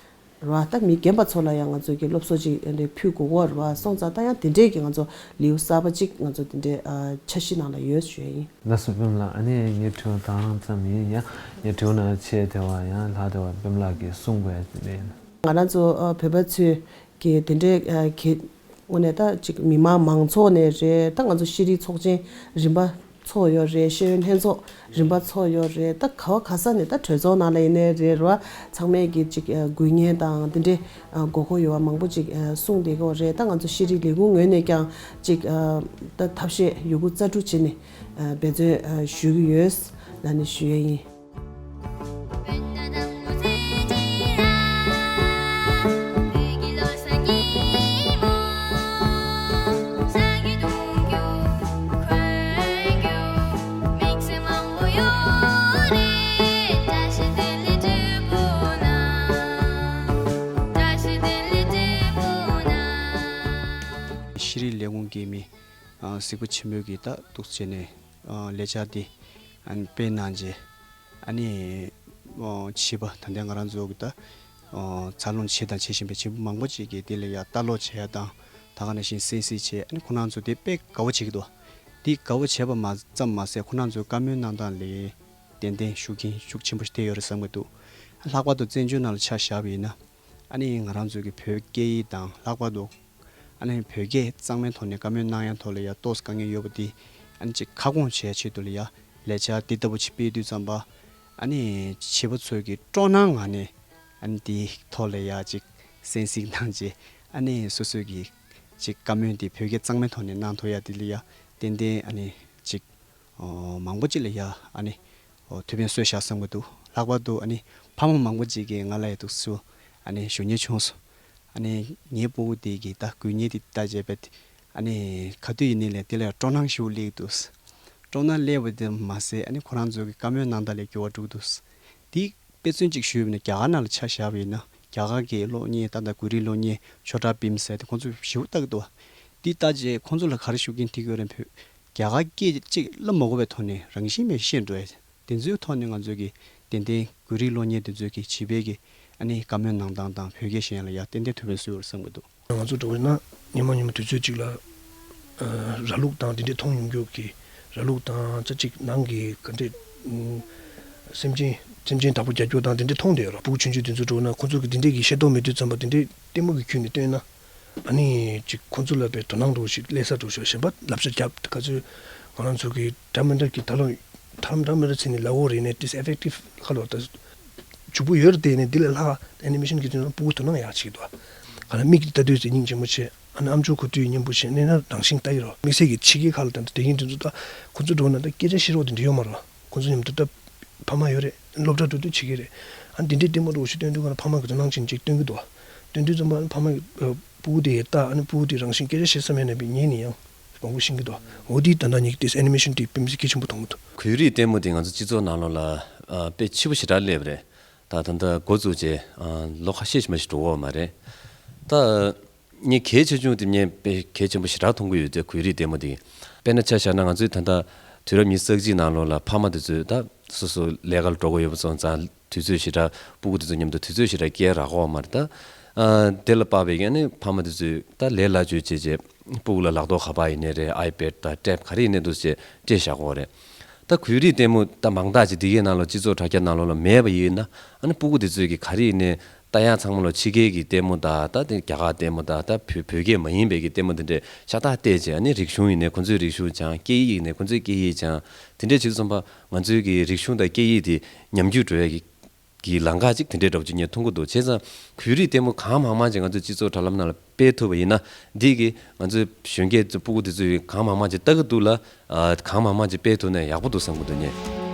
རེད་བ། ད་མི་རྒན་པ་ཚོ་ལ་ཡང་ང་ཚོ་གི་སློབ་གསོ་ཅིག་འདི་ཕུལ་དགོས་ཀྱི་ཡོད་རེད་བ། སོང་ཙང་ད་ཡང་དེ་འདྲས་ཀྱི་ང་ཚོ་ལེའུ་གསར་པ་ཅིག་ང་ཚོ་དེ་འདྲས་ཨ་འཆར་གཞི་ནང་ལ་ཡོད་ཞུ་ཡ་ཡིན། ལགས་སོ་སྤེན་པ་ལགས། ཨ་ནི་ངའི་དྲི་བ་ད་རང་ཙམ་ཡིན། ཡང་ངའི་དྲི་བ་ནང་ཆེས་དེ་བ་ཡང་ལྷག་དེ་བ་སྤེན་པ་ལགས་ཀྱིས་གསུང་དགོས་ཡ་དེ་འདྲས་ཡིན། ང་རང་ཚོ་ཨ་བོད་པ་ཚོས་ཀྱི་དེ་འདྲས་ཨ་གི་དངོས་གནས་ད་ཅིག་མི་མང་མང་ཚོགས་ནས་རེད། ད་ང་ཚོ་ཤེས་རིག་ཚོགས་ཆེན་རིམ་པ་ཚོགས་ཡོད་རེད། ཤེས་ཡོན་ལྷན་ཚོགས་རིམ་པ་ཚོགས་ཡོད་རེད། ད་ག་བ་ག་ས་ནས་ད་གྲོས་ཚོགས་ནང་ལ་ཡིན་ནའི་རེད་ར། ཚང་མས་ཀྱི་ཅིག་ཨ་དགོས་ངེས་དང་དེ་འདྲའི་ཨ་དགོས་མཁོ་ཡོད་པ་མང་པོ་ཅིག་ཨ་གསུངས་བསྡད་ཀྱི་ཡོད་རེད། ད་ང་ཚོ་ཤེས་རིག་ལས་ཁུངས་ངོས་ནས་ཀྱང་ཅིག་ཨ་ད་ཐབས་ཤེས་ཡོད་རྒུ་རྩལ་སྤྲུགས་བྱས་ནས་ཨ་འབད་བརྩོན་ཨ་ཞུ་གི་ཡོད་ལབ་ནས་ཞུ་ཡས་ཡིན། ཤེས་རིག་ལས་ཁུངས་ཀྱི་མི་ཨ་གཟིགས་པ་ཆེན་པོས་ཀྱིས་ད་འདུག་སེ་བྱས་ནས་ཨ་ལས་འཆར་འདི་ཨ་ནི་སྤེལ་གནང་རྗེས། ཨ་ནི་ཨོ་བྱིས་པ་ད་ལྟའི་ང་རང་ཚོ་གི་ད་ཨོ་འཚར་ལོངས་བྱས་དང་བྱེད་བཞིན་པའི་བྱིས་པ་མང་པོ་ཅིག་གིས་དེ་ལ་ཡ་ལྟ་ཀློག་བྱེད་ཡ་དང་། ད་ག་ནང་བཞིན་གསན་གཟིགས་བྱས། ཨ་ནི་ཁོ་རང་ཚོ་དེ་དཔེ་དགའ་བོ་བྱེད་ཀྱི་འདུག་དེ་དགའ་བོ་བྱས་པ་མ་ཙམ་མ་ཟད་ཁོ་རང་ཚོའི་བཀའ་མོལ་གནང་སྟངས་ལ་ཏན་ཏན་ཤུགས་རྐྱེན་ཤུགས་ཆེན་པོ་ཞིག་ཐེབས་ཡོད་རེད་བསམ་གྱི་འདུག་ལྷག་པར་དུ་བཙན་བྱོལ་ནང་ལ་ཆ་བཞག་པ་ཡིན་ན། ཨ་ནི་ང་རང་ཚོ་གི་བོད་སྐད་ཡིག་དང་ལྷག་པར་དུ་ཨ་ནི་བོད་སྐད་གཙང་མའི་ཐོག་ནས་བཀའ་མོལ་གནང་ཡ་ཐོག་ལ་ཡ་ཏོག་ཙམ་དཀའ་ངལ་ཡོད་པ་དེ་ཨ་ནི་ཅིག་ཁ་སྐོང་བྱེད་ཡ་ཆེད་དུ་ལ་ཡ་ལས་འཆར་འདི་ལྟ་བུ་ཅིག་སྤེལ་དུས་ཙམ་པ། ཨ་ནི་བྱིས་པ་ཚོས་ཀྱི་སྤྲོ་སྣང་ངང་ནས་ཨ་ནི་དེའི་ཐོག་ལ་ཡ་ཅིག་གསན་གཟིགས་གནང་རྗེས། ཨ་ནི་སོ་སོས་ཀྱི་ཅིག་བཀའ་མོལ་འདི་བོད་སྐད་གཙང་མའི་ཐོག་ནས་གནང་ཐུབ་ཡ་དེ་ལ་ཡ་ཏན་ཏན་ཨ་ནི་ཅིག་ཨོ་མང་པོ་ཅིག་ལ་ཡ་ཨ་ནི་ཨོ་ཐུགས་ཕན་གསོས་བཞག་བསམ་གྱི་འདུག་ལྷག་པར་དུ་ཨ་ནི་ཕ་མ་མང་པོ་ཅིག་གིས་ང་ལ་ཡ་འདུག་སེ་ཨ་ནི་ཞུ་མཁན་བྱུང་སོང་། ཨ་ནི་ངའི་སྤུ་གུ་དེ་གི་ད་དགོས་ངེས་དེ་ལྟ་བྱས་པས། ཨ་ནི་ག་དུས་ཡིན་ནའི་ལས་དེ་ལ་ཡ་སྤྲོ་སྣང་ཞེ་པོ་སླེབས་འདུག་སྤྲོ་ སྤྲོ་སྣང་སླེབས་པ་དེ་མ་ཟད། ཨ་ནི་ཁོ་རང་ཚོ་གི་བཀའ་མོལ་གནང་སྟངས་ལ་འགྱུར་བ་འགྲོ་གི་འདུག། དེ་དཔེ་མཚོན་གཅིག་ཞུས་པ་ཡིན་ན། རྒྱ་གར་ནང་ལ་ཆ་བཞག་པ་ཡིན་ན། རྒྱ་གར་གྱི་གློག་བརྙན། ད་ལྟ་གུ་རིའི་གློག་བརྙན་ཆོ་ཊ་བྷིམ་ཟེར་དེ་ཁོང་ཚོས་ཞེ་པོ་ལྟ་གི་འདུག་བ། དེ་ལྟ་རྗེས་ཁོང་ཚོ་ལ་ག་རེ་ཞུ་གིན་དེ་གི་རེད། བོད་རྒྱ་གར་སྐད་གཅིག་བསླབ་མ་དགོས་པའི་ཐོག་ནས་རང་བཞིན་མེད་ཤེས་འགྲོ་ཡ། དེ་ཚོའི་ཐོག་ནས་ང་ཚོས་ཀྱི་ཏན་ཏན་གུ་རིའི་གློག་བརྙན་དེ་ཚོས་ཀྱི་བྱིས་པའི་གི་ཨ་ནི་བཀའ་མོལ་གནང་སྟངས་དང་བོད་སྐད་བཤད་ཡ་ལ་ཡ་ཏན་ཏན་ཐུགས་ཕན་གསོས་ཡོད་བསམ་གྱི་འདུག། ང་ཚོ་འགྲོ་བ་ཡིན་ན་སྔོན་མ་སྔོན་མ་དུས་ཚོད་ཅིག་ལ། ཨ། ར་ལུག་དང་དེ་འདྲས་མཐོང་མྱོང་རྒྱུ་གི། ར་ལུག་དང་ཙ་ཅིག་ནང་གི་ག་འདྲས། ཨ། སེམས་ཅན་སེམས་ཅན་བདག་པོ་རྒྱག་རྒྱུ་དང་དེ་འདྲས་མཐོང་བསྡད་ཡོད་ར། སྤུ་གུ་ཆུང་ཆུང་དེ་ཚོ་འགྲོ་ན་ཁོ་ཚོ་གི་དེ་འདྲས་ཀྱི་ཤེས་རྟོགས་མེད་དུས་ཙམ་པ་དེ་འདྲས་ལྟད་མོ་གི་ཁྱོན་ནས་སྟོན་ན། ཨ་ནི་ཅིག་ཁོ་ཚོ་ལ་དཔེ་དོ་སྣང་འདྲ་བོ་ཞིག་སླེབས་ས་འདྲ་བོ་ཞིག། གཞན་པ་བསླབ་བྱ་རྒྱབ་ག་ཚོད་ང་རང་ཚོ་གི་ཌོ་ཀུ་མེན་ཊ་རི་གི་ད་ལོ་ཐམ་ཌོ་ཀུ་མེན་ཊ་རི་ཟེར་ནས་ལབ་ཡོད་རེད། ནས་ཏིས་ཨེ་ཕེག་ཊིབ་ཁ་ལོ་ད་ཕྱུག་པོ་ཡོད་རེད་དེ། ནས་འདི་ལས་ལྷག་ཨེ་ནི་མེ་ཤན་གི་དོན་ན་སྤུ་གུ་དོ་སྣང་ཡག་བྱེད་ཀྱི་འདུག། ག་ལ་མིག་གིས་ལྟ་དུས་ཙི་སྙིང་རྗེ་མོ་བྱེད། ཨ་ནི་ཨམ་ཅོག་གོ་དུས་སྙན་པོ་བྱེད། ནས་ན་རང་བཞིན་ལྟ་ཡི་རོ། དམིགས་བསལ་གྱི་ཕྱི་རྒྱལ་ཁག་ལ་ད་ལྟ་དེ་ཡིན་དུས་ཚོད་ད་ཁོ་ཚོ་འགྲོ་ན་ད་སྐད་ཆ་བཤད་རོགས་དེ་འདྲ་ཡོད་མ་རེད། ཁོ་ཚོ་མཉམ་དུ་ད་ཕ་མ་ཡོད་རེད། སློབ་གྲྭ་འགྲོ་དུས་བྱེད་ཀྱི་རེད། ཨ་ནི་དེ་འདྲའི་ལྟད་མོ་འདྲ་བོ་ཞིག་སྟོན་དུས་ག་ལ་ཕ་མ་གི་དོ་སྣང་ཅན་ཅིག་སྟོན་གྱི་འདུག། སྟོན་དུས་ཙམ་པ་ཨ་ནི་ཕ་མ་གི་ཨ་སྤུ་གུ་དེ་ལྟ། ཨ་ནི་སྤུ་གུ་དེ་རང་བཞིན་སྐད་ཆ་བཤད་ས་མེད་ནས་པའི་ཉན་ནས་ཡང་མང་པོ་ཤེས་ཀྱི་འདུག། འོ་དེ་ད་ལྟ་ཉིད་ཀྱི་ཏིས་ཨེ་ནི་མེ་ཤན་དེ་དཔེ་མི་སྲིད་གལ་ཆེན་པོ་མཐོང་གི་འདུག། གོས་རིས་ལྟད་མོ་དེ་ང་ཚོ་སྤྱི་ཚོགས་ནང་ལོགས་ལ་ཨ་དཔེ་ཕྱི་པོ་ཞེ་དྲག་སླེབས་རེད། ད་ད་ལྟ་འགོ་བཙུགས་རྗེས་ཨ་ལོ་ཁ་ཤས་ཤིག་མ་ཞིག་འགྲོ་གི་ཡོད་མ་རེད། ད་ངས་གལ་ཆེ་ཆུང་དེ་ངས་དཔེ་གལ་ཆེན་པོ་ཞེ་དྲག་མཐོང་གི་ཡོད་དེ། གོས་རིས་ལྟད་མོ་དེ། དཔེར་ན་ཆ་བཞག་ན་ང་ཚོའི་ད་ལྟ་དུས་རབས་ཉི་ཤུ་རྩ་གཅིག་ནང་ལོགས་ལ་ཕ་མ་དེ་ཚོས་ད་སོ་སོ་ལས་ཀ་ལ་འགྲོ་གི་ཡོད་པ་སོང་ཙང་དུས་ཚོད་ཞེ་དྲག་སྤུ་གུ་དེ་ཚོ་མཉམ་དུ་དུས་ཚོད་ཞེ་དྲག་སྐྱེལ་རག་གི་ཡོད་མ་རེད། ད་ཨ་དེ་ལ་དཔག་པའི་ཨ་ནི་ཕ་མ་དེ་ཚོས་ད་ལས་སླ་བཅོས་བྱས་བྱས་སྤུ་གུ་ལ་ལག་ཐོག་ག་པར་ཡིན་ནའི་རེད། ཨའི་པེཌ་དང་ཊེབ་ག་རེ་ཡིན་ནའི་འདུག་སེ་སྤྲད་བཞག་གི་ཡོད་རེད། ད་གོས་རིས་ལྟད་མོ་ད་མང་དག་ཅིག་འདི་གའི་ནང་ལོགས་སྤྱི་ཚོགས་དྲ་རྒྱ་ནང་ལོགས་ལ་མེད་པ་ཡིན་ན། ཨ་ནི་སྤུ་གུ་དེ་ཚོས་ཀྱི་ག་རེ་ཡིན་ནའི་ལྟ་ཡག་ཚང་མ་ལོ་ཕྱི་རྒྱལ་གྱི་ལྟད་མོ་དང་། ད་དེ་རྒྱ་གར་ལྟད་མོ་དང་། ད་བོད་བོད་སྐད་མ་ཡིན་པའི་གི་ལྟད་མོ་དེ་འདྲས་ཤ་སྟག་བལྟས་བྱས། ཨ་ནི་རིག་གཞུང་ཡིན་ནའི་ཁོ་ཚོའི་རིག་གཞུང་སྦྱང་། སྐད་ཡིག་ཡིན་ནའི་ཁོ་ཚོའི་སྐད་ཡིག་སྦྱང་། དེ་འདྲས་བྱེད་དུས་ཙམ་པ་ང་ཚོའི་གི་རིག་གཞུང་དང་སྐད་ཡིག་དེ་ཉམས་རྒུད་འགྲོ་ཡ་གི་གི་ལམ་ཁ་ཅིག་དེ་འདྲའི་འདྲ་པོ་ཅིག་ངས་མཐོང་གི་འདུག། བྱས་ཙང་གོས་རིས་ལྟད་མོ་གང་མང་མང་ཅིག་ང་ཚོའི་སྤྱི་ཚོགས་དྲ་ལམ་ནང་ལ་སྤེལ་ཐུབ་པ་ཡིན་ན། འདི་གིས་ང་ཚོའི་གཞོན་སྐྱེས་ཚོ་སྤུ་གུ་དེ་ཚོས་གང་མང་མང་ཅིག་ལྟ་གི་འདུག་ལ། ཨ་གང་མང་མང་ཅིག་སྤེལ་ཐུབ་ན་ཡག་པོ་འདུག་བསམ་གི་འདུག་ངས།